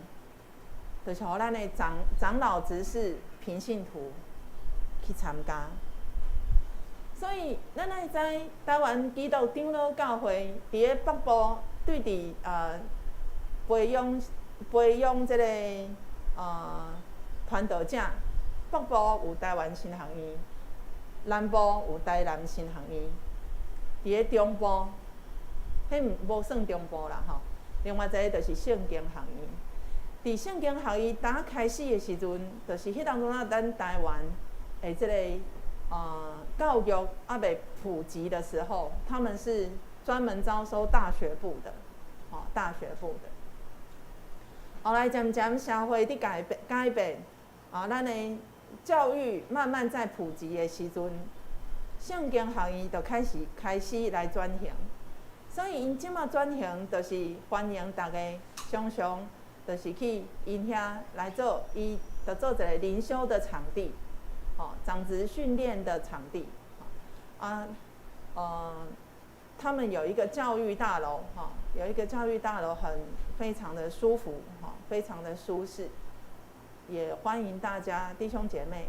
就是予咱的長老執事、平信徒去參加。所以，咱愛知台灣基督長老教會佇咧北部對佇培養這個傳道者，北部有台灣神學院，南部有台南神學院，佇咧中部，彼無算中部啦吼。另外一個就是聖經學院。佇聖經學院剛開始的時陣，就是彼當陣仔咱台灣的這個教育猶未普及的時候，他們是專門招收大學部的，哦，大學部的。後來漸漸社會佇改變，改變，啊，咱的教育慢慢在普及的時陣，聖經學院就開始來轉型。所以𪜶這馬轉型，就是歡迎大家常常就是去𪜶遐來做，伊就做一個靈修的場地，吼，長執訓練的場地，啊，他們有一個教育大樓，哈，有一個教育大樓，很非常的舒服，哈，非常的舒適，也歡迎大家弟兄姐妹，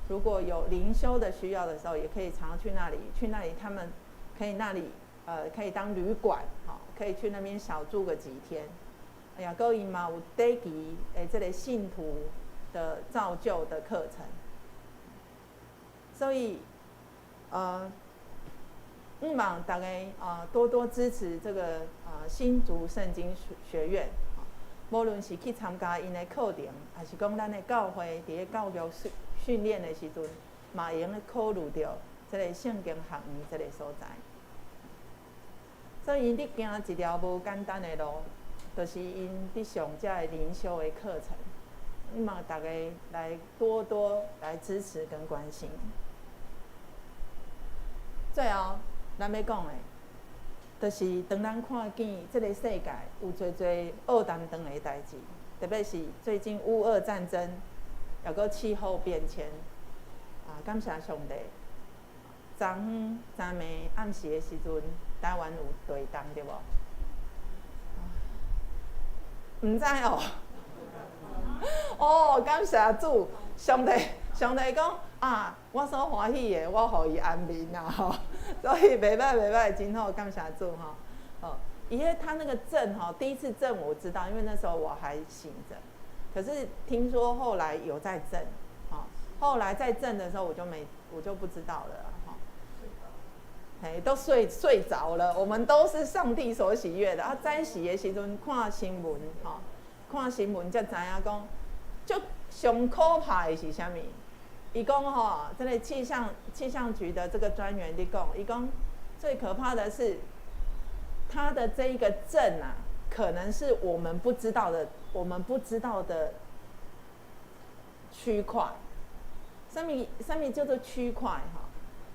如果有靈修的需要的時候，也可以常常去那裡，去那裡他們可以那裡，可以當旅館，哈，可以去那邊小住個幾天。哎呀，閣伊嘛有短期的這個信徒的造就的課程，所以，希望大家啊多多支持這個啊新竹聖經學院，無論是去參加𪜶的課程，還是講咱的教會佇咧教育訓訓練的時陣，嘛會用得考慮著這個聖經學院這個所在。所以𪜶佇行一條無簡單的路，就是𪜶佇上這个靈修的課程，希望大家來多多來支持跟關心。最後，咱欲講的，就是當咱看見這个世界有濟濟僫擔當的代誌，特別是最近烏俄戰爭，抑閣氣候變遷，啊，感謝上帝。昨昏昨暝暗時的時陣，台灣有地動對無？毋知哦。哦，感謝主，上帝，上帝講啊，我所歡喜的，我予伊安眠啊吼，所以袂䆀袂䆀，真好，感謝主吼。哦，因為他那個震吼，第一次震我知道，因為那時候我還醒着。可是聽說後來有在震，哦，後來在震的時候我就沒，我就不知道了哈。嘿，都睡著了。我們都是上帝所喜悅的啊！早時的時陣看新聞，吼，看新聞才知影講，足上可怕的是啥物？伊講吼，這個氣象局的這個專員佇講，伊講最可怕的是，他的這一個震啊，可能是我們不知道的，我們不知道的區塊。啥物啥物叫做區塊？哈？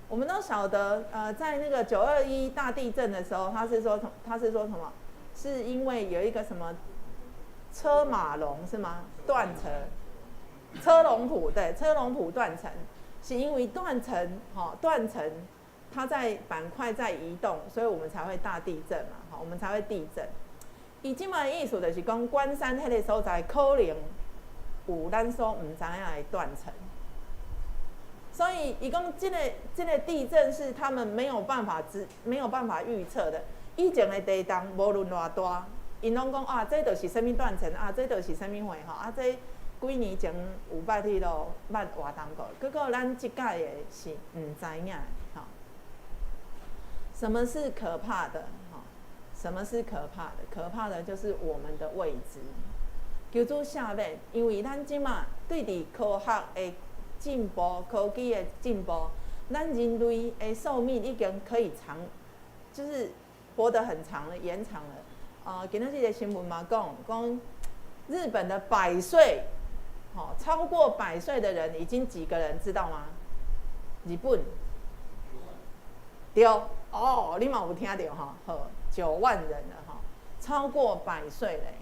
我們都曉得，在那個9·21大地震的時候，他是說什麼？是因為有一個什麼車馬龍是嗎？斷層，車籠埔對，車籠埔斷層，是因為斷層，哈，斷層，它在板塊在移動，所以我們才會大地震嘛，好，我們才會地震。伊這擺的意思就是講，關山彼個所在可能有咱所毋知影的斷層。所以，伊講這個地震是他們沒有辦法知、沒有辦法預測的。以前的地動無論偌大，𪜶攏講啊，這就是啥物斷層啊，這就是啥物貨吼啊，這幾年前有捌彼囉捌活動過，結果咱這擺的是毋知影的吼。什麼是可怕的？吼，什麼是可怕的？可怕的就是我們的未知。求主赦免，因為咱這馬對佇科學的進步，科技的進步，咱人類的壽命已經可以長，就是活得很長了，延長了。啊，今仔日的新聞嘛講，講日本的百歲，吼，超過百歲的人已經幾個人知道嗎？日本，對，哦，你嘛有聽著吼，好，9萬人了吼，超過百歲嘞。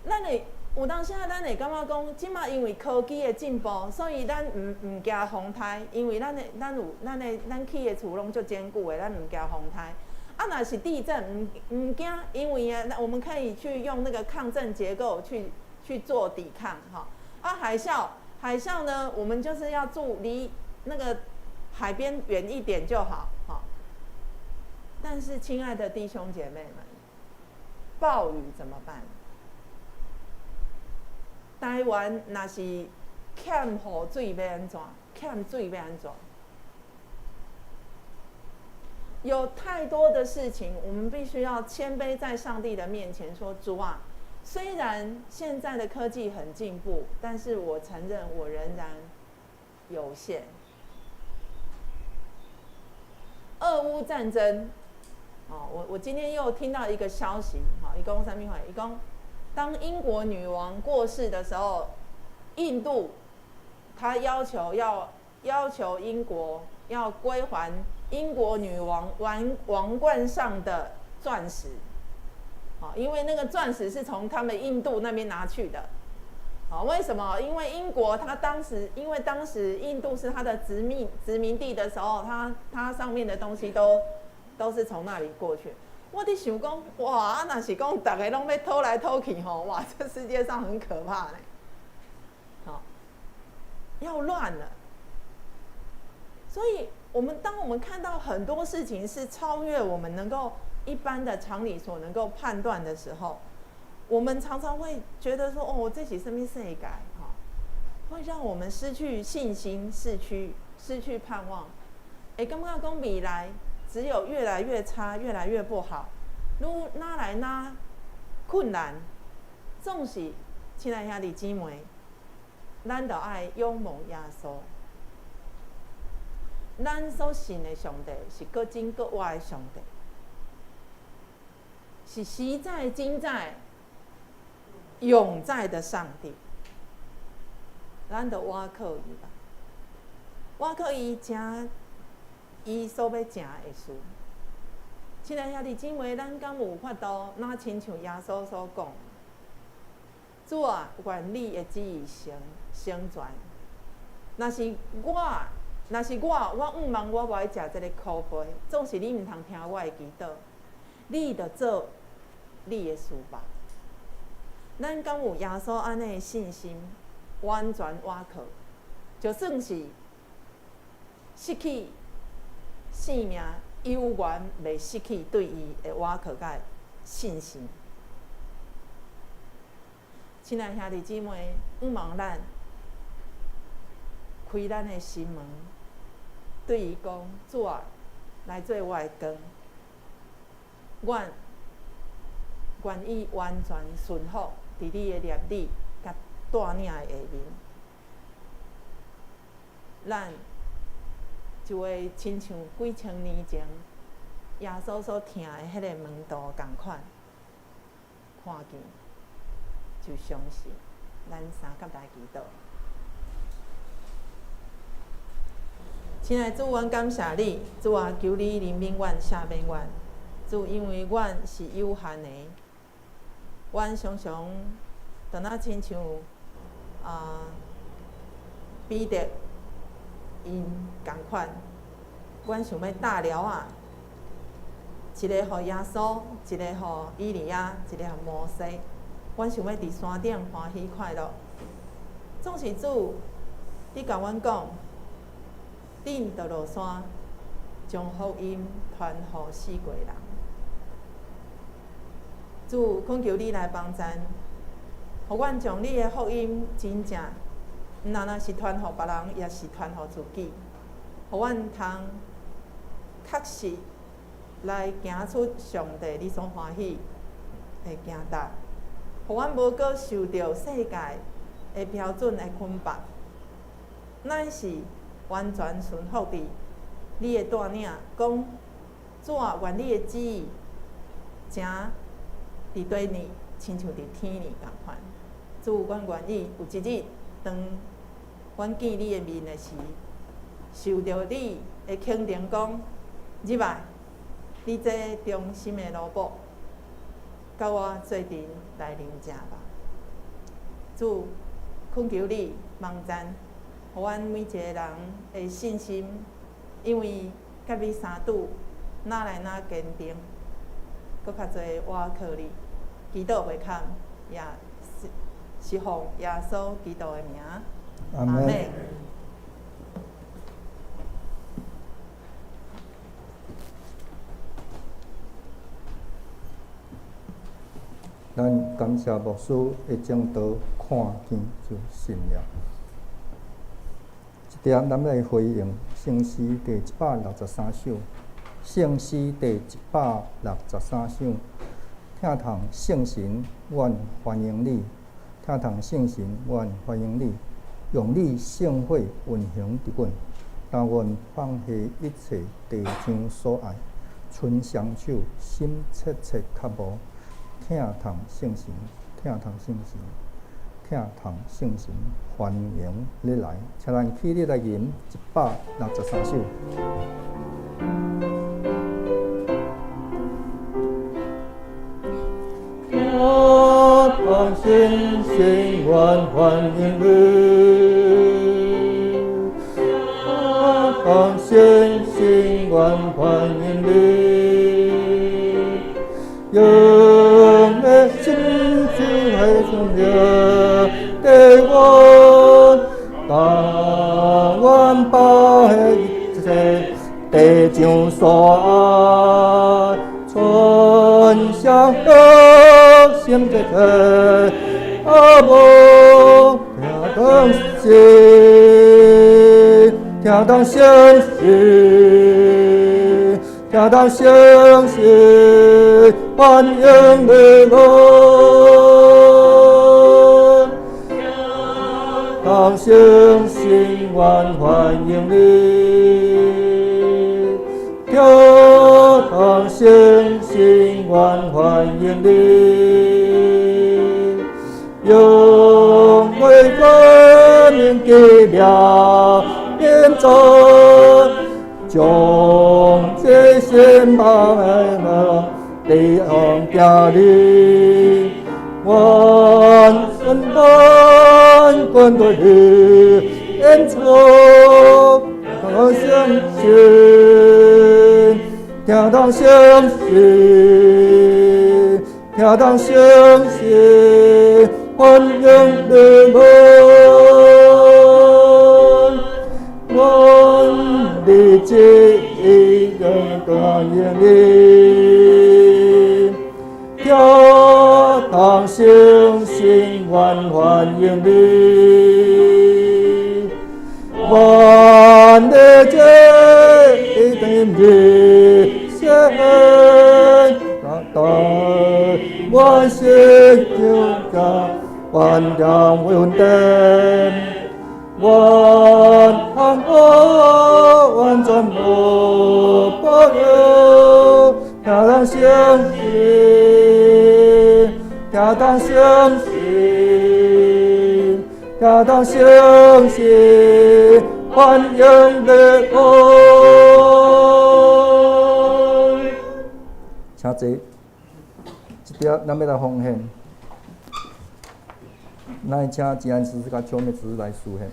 咱會有當時仔，咱會感覺講，這馬因為科技的進步，所以咱毋驚風颱，因為咱的咱有咱的咱起的厝攏足堅固的，咱毋驚風颱。啊，若是地震，毋驚，因為啊，我們可以去用那個抗震結構去做抵抗，哈。啊，海嘯，海嘯呢，我們就是要住離那個海邊遠一點就好，哈。但是，親愛的弟兄姐妹們，暴雨怎麼辦？台灣若是欠雨水欲按怎？欠水欲按怎？有太多的事情，我們必須要謙卑在上帝的面前，說：主啊，雖然現在的科技很進步，但是我承認我仍然有限。俄烏戰爭，哦，我今天又聽到一個消息，哈，伊講啥物話？伊講，當英國女王過世的時候，印度他要求英國要歸還英國女王王冠上的鑽石，好，因為那個鑽石是從他們印度那邊拿去的。好，為什麼？因為英國他當時，因為當時印度是他的殖民地的時候，它上面的東西都是從那裡過去。我佇想講，哇，啊，若是講逐个攏欲偷來偷去吼，哇，這世界上很可怕呢。好，要亂了。所以，我們當我們看到很多事情是超越我們能夠一般的常理所能夠判斷的時候，我們常常會覺得說：“哦，這是啥物世界？”哈，會讓我們失去信心，失去盼望。會感覺講未來只有越來越差，越來越不好，愈愈來愈困難。總是，親愛兄弟姊妹，咱著愛仰望耶穌。咱所信的上帝是閣真閣活的上帝，是昔在、今在、永在的上帝。咱著倚靠伊吧，倚靠伊成伊所欲成的事。親愛兄弟姊妹，咱敢有法度，若親像耶穌所講：主啊，願你的旨意成全。若是我，我向望我無愛食這个苦杯，總是你毋通聽我的祈禱，你著做你的事吧。咱敢有耶穌按呢的信心，完全倚靠，就算是失去性命，猶原袂失去對伊的倚靠佮信心。親愛兄弟姊妹，向望咱開咱的心門，對伊講：主啊，來做我的光，阮願意完全順服佇你的攝理佮帶領的下面，咱就會親像幾千年前耶穌所聽的彼个門徒仝款，看見就相信。咱相佮來祈禱。親愛的主，阮感謝你，主啊，求你憐憫阮、赦免阮。主，因為阮是有限的，阮常常就若親像彼得𪜶仝款，阮想欲搭寮仔，一个予耶穌，一个予以利亞，一个予摩西。阮想欲佇山頂歡喜快樂。總是主，你共阮講，恁著落山，將福音傳予四界人。主，懇求你來幫贊，予阮將你的福音真正，毋但若是傳予別人，也是傳予自己，予阮通確實來行出上帝你所歡喜的行踏，予阮無閣受著世界的標準的捆綁，乃是完全順服佇你的帶領，講主啊，願你的旨意成佇地呢，親像佇天呢仝款。主，阮願意有一日，當阮見你的面的時，受著你的肯定，講入來，你這忠心的奴僕，佮我做陣來啉食吧。主，懇求你幫贊，予阮每一个人的信心，因為佮你相拄，愈來愈堅定，閣較濟倚靠你。祈禱袂堪，也是奉耶穌基督的名。阿門。咱感謝牧師的證道，看見就信了。這點咱來回應聖詩第163首，聖詩第163首，疼痛聖神，阮歡迎你；疼痛聖神，阮歡迎你。用你聖火運行佇阮，但願放下一切地上所愛，伸雙手，心切切渴慕。疼痛聖神，疼痛聖神，疼痛聖神，歡迎你來，請咱起立來吟163首。疼痛堂圣圣愿欢迎你，堂圣圣愿欢迎你，用的心情来颂扬地愿，但愿把一切地上所爱，传向何心这个阿母听当心，听当相信，听当相信，欢迎你来。当相信，愿欢迎你。听当相信，愿欢迎你。用为革命奇妙演奏，将这心爱的地方行你，愿顺万军对你演出，当相信，听当相信，听当相信，欢迎你来。阮的这一个欢迎你，听当相信，愿欢迎你。阮的这一点热线，当我是就家万丈稳定，愿安安全无保佑，听当相信，听当相信，听当相信，欢迎你来。请坐。这点咱欲来奉献，咱请吉安执事佮秋妹执事来书献。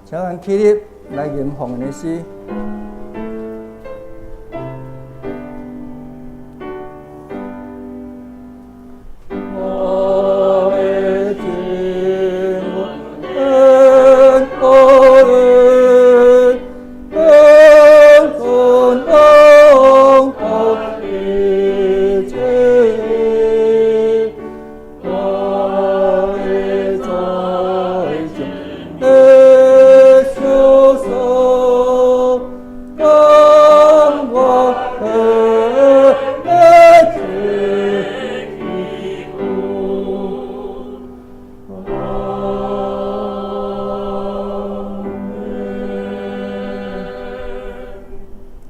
请咱起立来吟奉献的诗。我的主，恩恩恩恩恩一切，我的在主的手上，当我得的请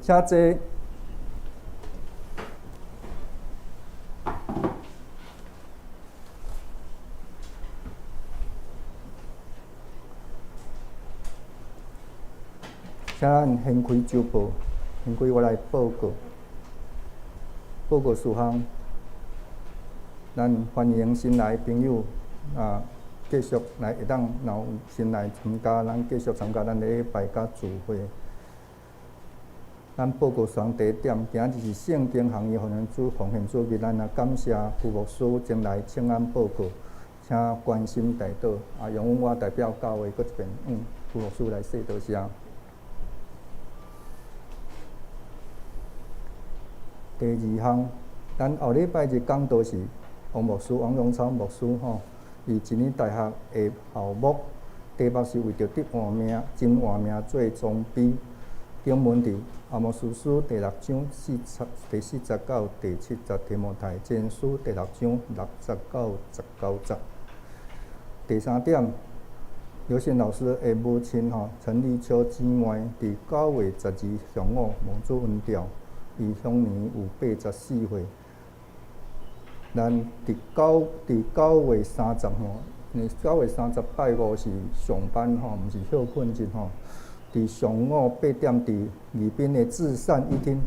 坐。请咱掀开周报，掀开我来报告。报告事项，咱欢迎新来朋友啊，继续来会当若有新来参加，咱继续参加咱的礼拜佮聚会。咱报告双第一点，今日是圣经行业奉献主日，咱也感谢胡牧师前来请安报告，请关心代祷，啊，用阮我代表教会阁一遍，胡牧师来说多谢。第二项，咱后礼拜日讲道是王牧师、王荣超牧师吼，伊真理大学的校牧，题目是为著得活命、真活命做装备。經文佇阿摩司書第六章四節第四節到第七節，提摩太前書第六章六節到十九節。第三點，劉憲老師的母親吼陳麗秋姊妹，佇9月12上午蒙主恩召，伊享年有84歲。咱佇9月30吼，因為九月三十拜五是上班吼，毋是歇睏日吼。佇上午8點，佇宜賓的至善一廳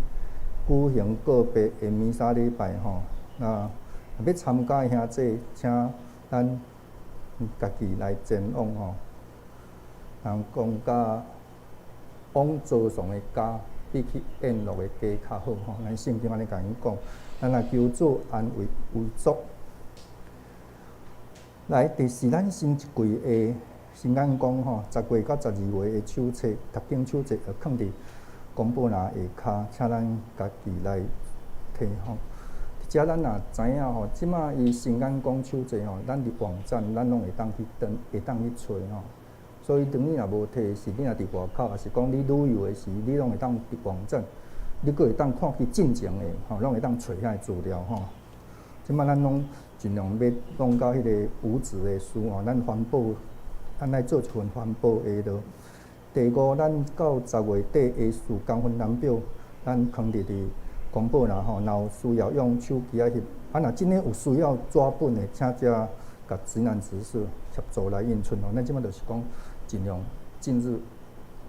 舉行告別的彌撒禮拜吼。那欲參加的兄弟，請咱家己來前往吼。人講佮往糟喪的家，比去宴樂的家較好吼。咱聖經按呢共𪜶講，咱來求主安慰遺族。來，佇是咱新一季的新眼光吼，10月到12月的手冊，讀經手冊，就囥佇公布欄下跤，請咱家己來提吼。遮咱若知影吼，這馬伊新眼光手冊吼，咱佇網站咱攏會當去登，會當去揣吼。所以當你若無提時，你若佇外口，抑是講你旅遊的時，你攏會當佇網站，你閣會當看伊進前的吼，攏會當揣遐个資料吼。這馬咱攏盡量欲弄到彼個無紙的書吼，咱環保，咱來做一份環保的咯。第五，咱到十月底的事工分擔表，咱囥佇公布欄吼，若有需要用手機仔翕，啊，若真的有需要紙本的，請遮共指南執事協助來印出吼。咱這馬就是講盡量今日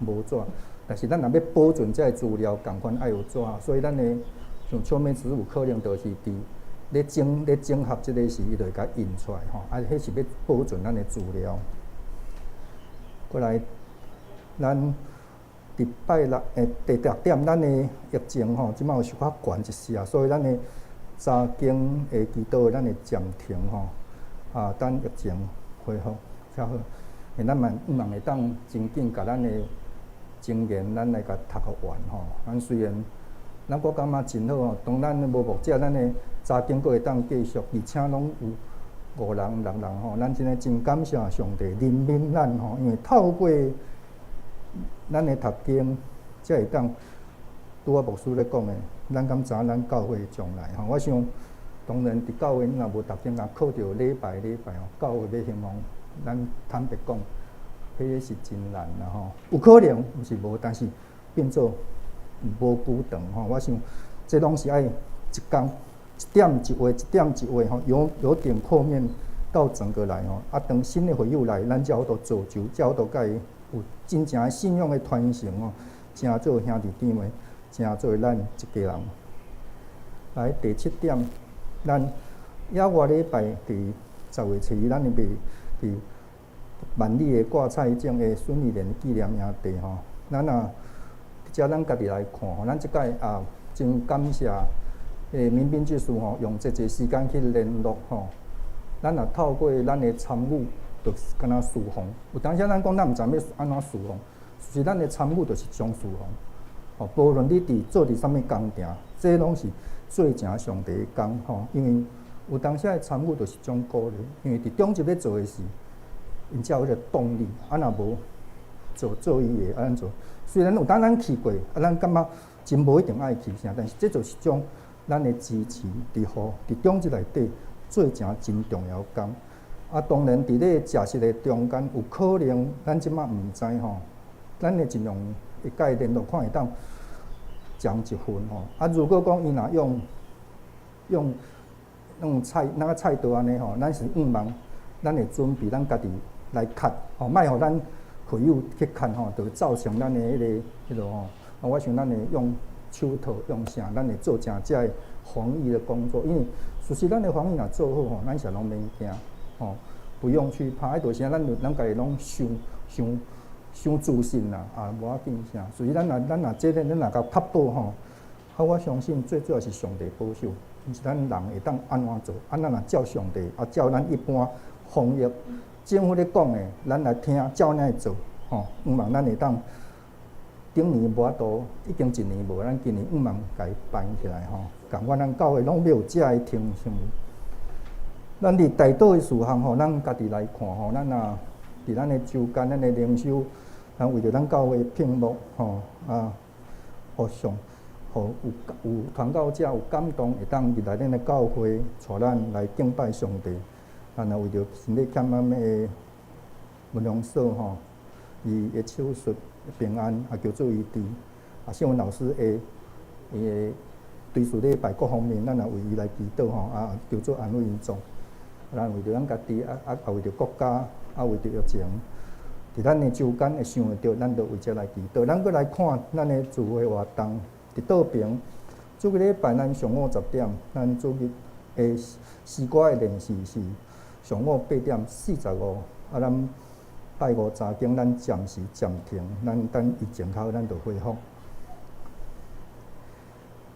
無紙，但是咱若欲保存這个資料，仝款愛有紙，所以咱的像秋妹子有可能就是佇咧整合這个時，伊就會共印出來吼，啊，彼是欲保存咱的資料。過來，咱佇拜六誒第六點，咱的疫情吼，這馬有小可懸一絲啊，所以咱的查經的祈禱，咱會暫停吼，啊，等疫情恢復較好。咱嘛希望會當真緊共咱的經驗，咱來共讀予完吼。咱雖然，咱我感覺真好吼，當咱無牧者，咱的查經閣會當繼續，而且攏有五人、六人吼。咱真的真感謝上帝憐憫咱吼，因為透過咱的讀經，才會當拄仔牧師咧講的，咱敢知影咱教會將來吼。我想，當然佇教會你若無讀經，若靠著禮拜禮拜吼，教會欲興旺，咱坦白講，彼个是真難啦吼。有可能毋是無，但是變做無久長吼。我想，這攏是愛一工一點一畫，一點一畫吼，由點擴面到整個來吼。啊，當新的會友來，咱才有法度造就，才有法度共伊有真正的信仰的傳承吼，成做兄弟姊妹，成做咱一家人。來第七點，咱抑外禮拜佇10月初二，咱會佇萬里的掛菜種的孫玉蓮紀念營地吼，咱若遮咱家己來看吼，咱這擺也真感謝民兵技術吼，用這濟時間去聯絡吼，咱若透過咱的參與，就是敢若事奉。有當時咱講咱毋知欲按怎事奉，其實咱的參與就是一種事奉。吼，無論你佇做佇啥物工程，這攏是做成上帝的工吼。因為有當時的參與就是一種鼓勵，因為佇長執咧做的時，𪜶才有彼個動力。啊，若無做做伊的按呢做，雖然有當咱去過，啊，咱感覺真無一定愛去啥，但是這就是一種咱的支持，佇予佇長執內底做成真重要工。啊，當然佇咧食食的中間，有可能咱這馬毋知吼，咱會盡量會共伊聯絡，看會當講一份吼。啊，如果講伊若用菜那個菜刀按呢吼，咱是向望，咱會準備咱家己來切吼，莫予咱會友去切吼，就造成咱的彼個吼。啊，我想咱會用手套用啥，咱會做成這个防疫的工作，因為事實咱的防疫若做好吼，咱是攏免驚吼，不用去怕。彼就是咱家己攏傷傷傷自信啦，啊，無要緊啥。所以咱若這个，咱若共確保吼，啊，我相信最主要是上帝保守，毋是咱人會當按怎做。啊，咱若照上帝，啊，照咱一般防疫政府咧講的，咱來聽，照按呢做，吼，向望咱會當頂年無法度，已經一年無，咱今年向望共伊辦起來吼。仝款咱教會攏欲有這个精神。咱佇代禱的事項吼，咱家己來看吼，咱若佇咱的周間，咱的靈修，咱為著咱教會聘牧吼啊，予上，予有有傳教者有感動，會當入來咱的教會，帶咱來敬拜上帝。咱也為著身體欠暗的文龍嫂吼，伊的手術平安，也求主醫治。啊，秀文老師的伊的追思禮拜各方面，咱也為伊來祈禱吼，啊，求主安慰𪜶眾。咱為著咱家己，啊啊，也為著國家，啊為著疫情，佇咱的周間會想會著，咱就為這來祈禱。咱閣來看咱的聚會活動，佇倒爿，主日禮拜咱上午10點，咱主日的詩歌的練習是上午8點45，啊，咱拜五早間咱暫時暫停，咱等疫情較好，咱就恢復。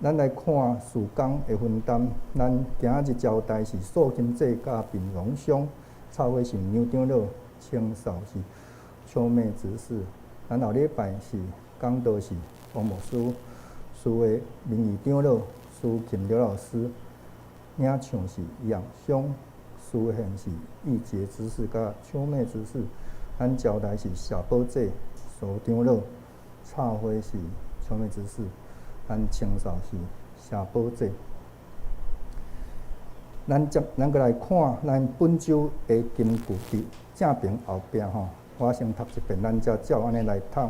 咱來看事工的分擔，咱今仔日招待是素金姐佮鬢榮兄，插花是牛長老，清掃是秋妹執事。咱後禮拜是講道是王牧師，司的名譽長老蘇琴劉老師，領唱是楊兄，司獻是玉潔執事佮秋妹執事。咱招待是謝寶姐蘇長老，插花是秋妹執事。咱清掃是謝寶姐。咱接咱閣來看咱本週的金句佇正爿後壁吼，我先讀一遍，咱才照按呢來讀。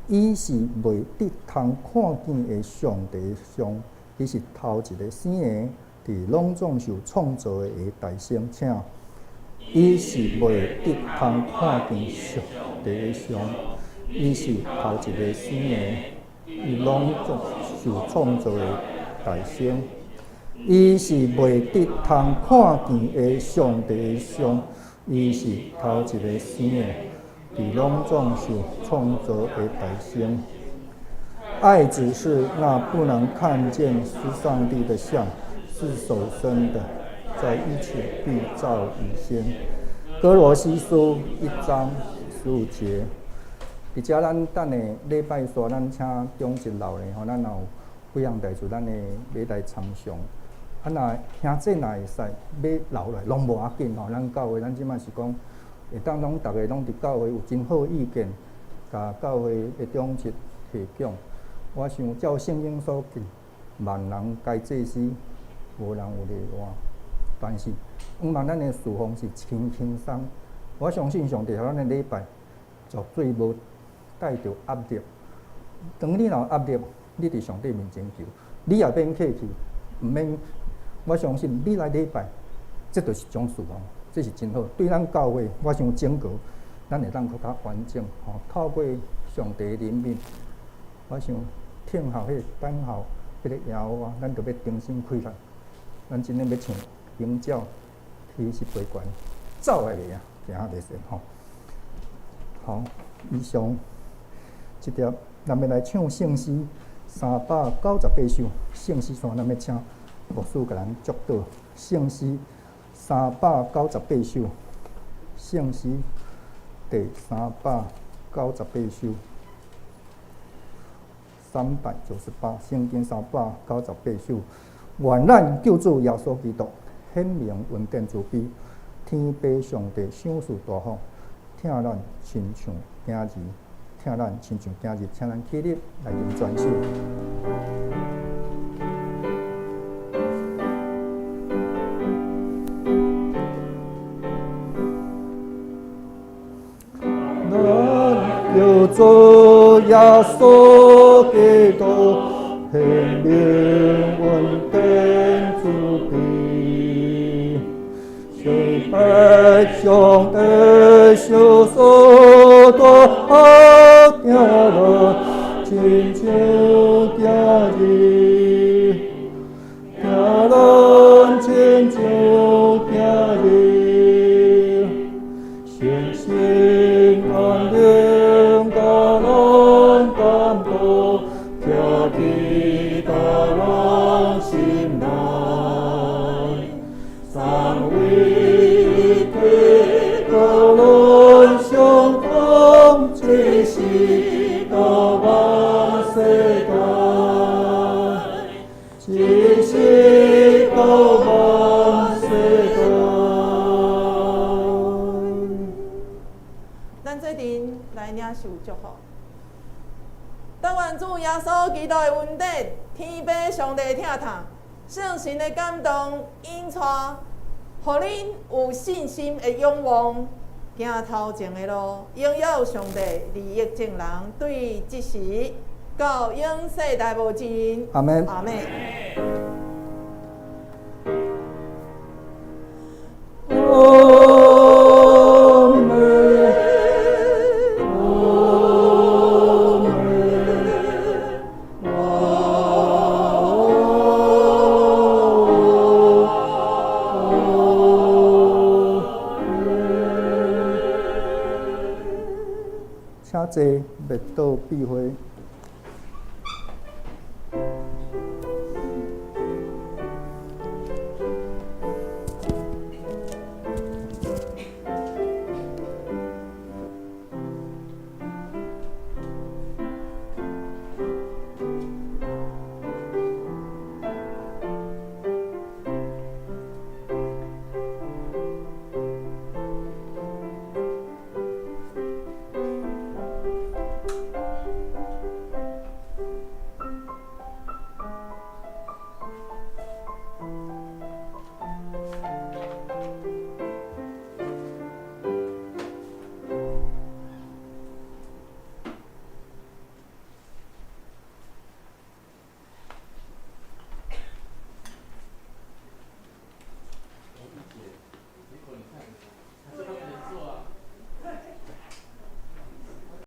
伊是袂得通看見的上帝的像，伊是頭一个生的，佇攏總受創造的大先，請。伊是袂得通看見上帝的像，伊是頭一个生的。伊攏總受創造的大先，伊是袂得通看見的上帝的像，伊是頭一个生的，佇攏總受創造的大先。愛子是那不能看見是上帝的像，是首生的，在一切必造以先。歌羅西書1章15節。佇遮咱等下禮拜煞，咱請長執留咧吼，咱若有幾項代誌，咱會欲來參詳。啊，若兄弟若會使欲留來，攏無要緊吼。咱教會，咱這擺是講，會當攏逐个攏佇教會有真好意見，共教會的長執提供。我想照聖經所記，萬人皆祭司，無人有例外。但是，毋茫咱的事奉是輕輕鬆。我相信上帝予咱的禮拜，絕對無帶著壓力。當你若有壓力，你佇上帝面前求，你也免客氣，毋免。我相信你來禮拜，這就是一種事奉，這是真好。對咱教會，我想整個咱會當閣較完整吼。透過上帝的憐憫，我想聽候彼個等候彼個耶和華，咱就欲重新開來。咱真正欲像鷹鳥78懸，走來袂啊，行袂順吼。好，以上這條，咱欲來唱聖詩398首，聖詩煞咱欲請牧師共咱祝禱。聖詩三百九十八首，聖詩第398首，398，聖經398首。願咱救主耶穌基督顯明恩典慈悲，天父上帝賞賜大福，疼咱親像囝兒，疼咱親像囝兒，請咱起立來認全首。咱救主耶穌基督顯明恩典慈悲，聖父上帝賞賜大福，疼咱親像囝兒，疼咱親像囝兒，誠心安寧共咱感動，徛佇咱心內，三位一體各咱相通，一世到萬世代，一世到萬世代。咱做陣來領受祝福。但願主耶穌基督的恩典，天父上帝疼痛，聖神的感動引帶，予恁有信心的仰望，行頭前的路，榮耀上帝，利益眾人，對這時到永世代無盡。阿門。阿們。阿門。阿門。請坐，默禱閉會。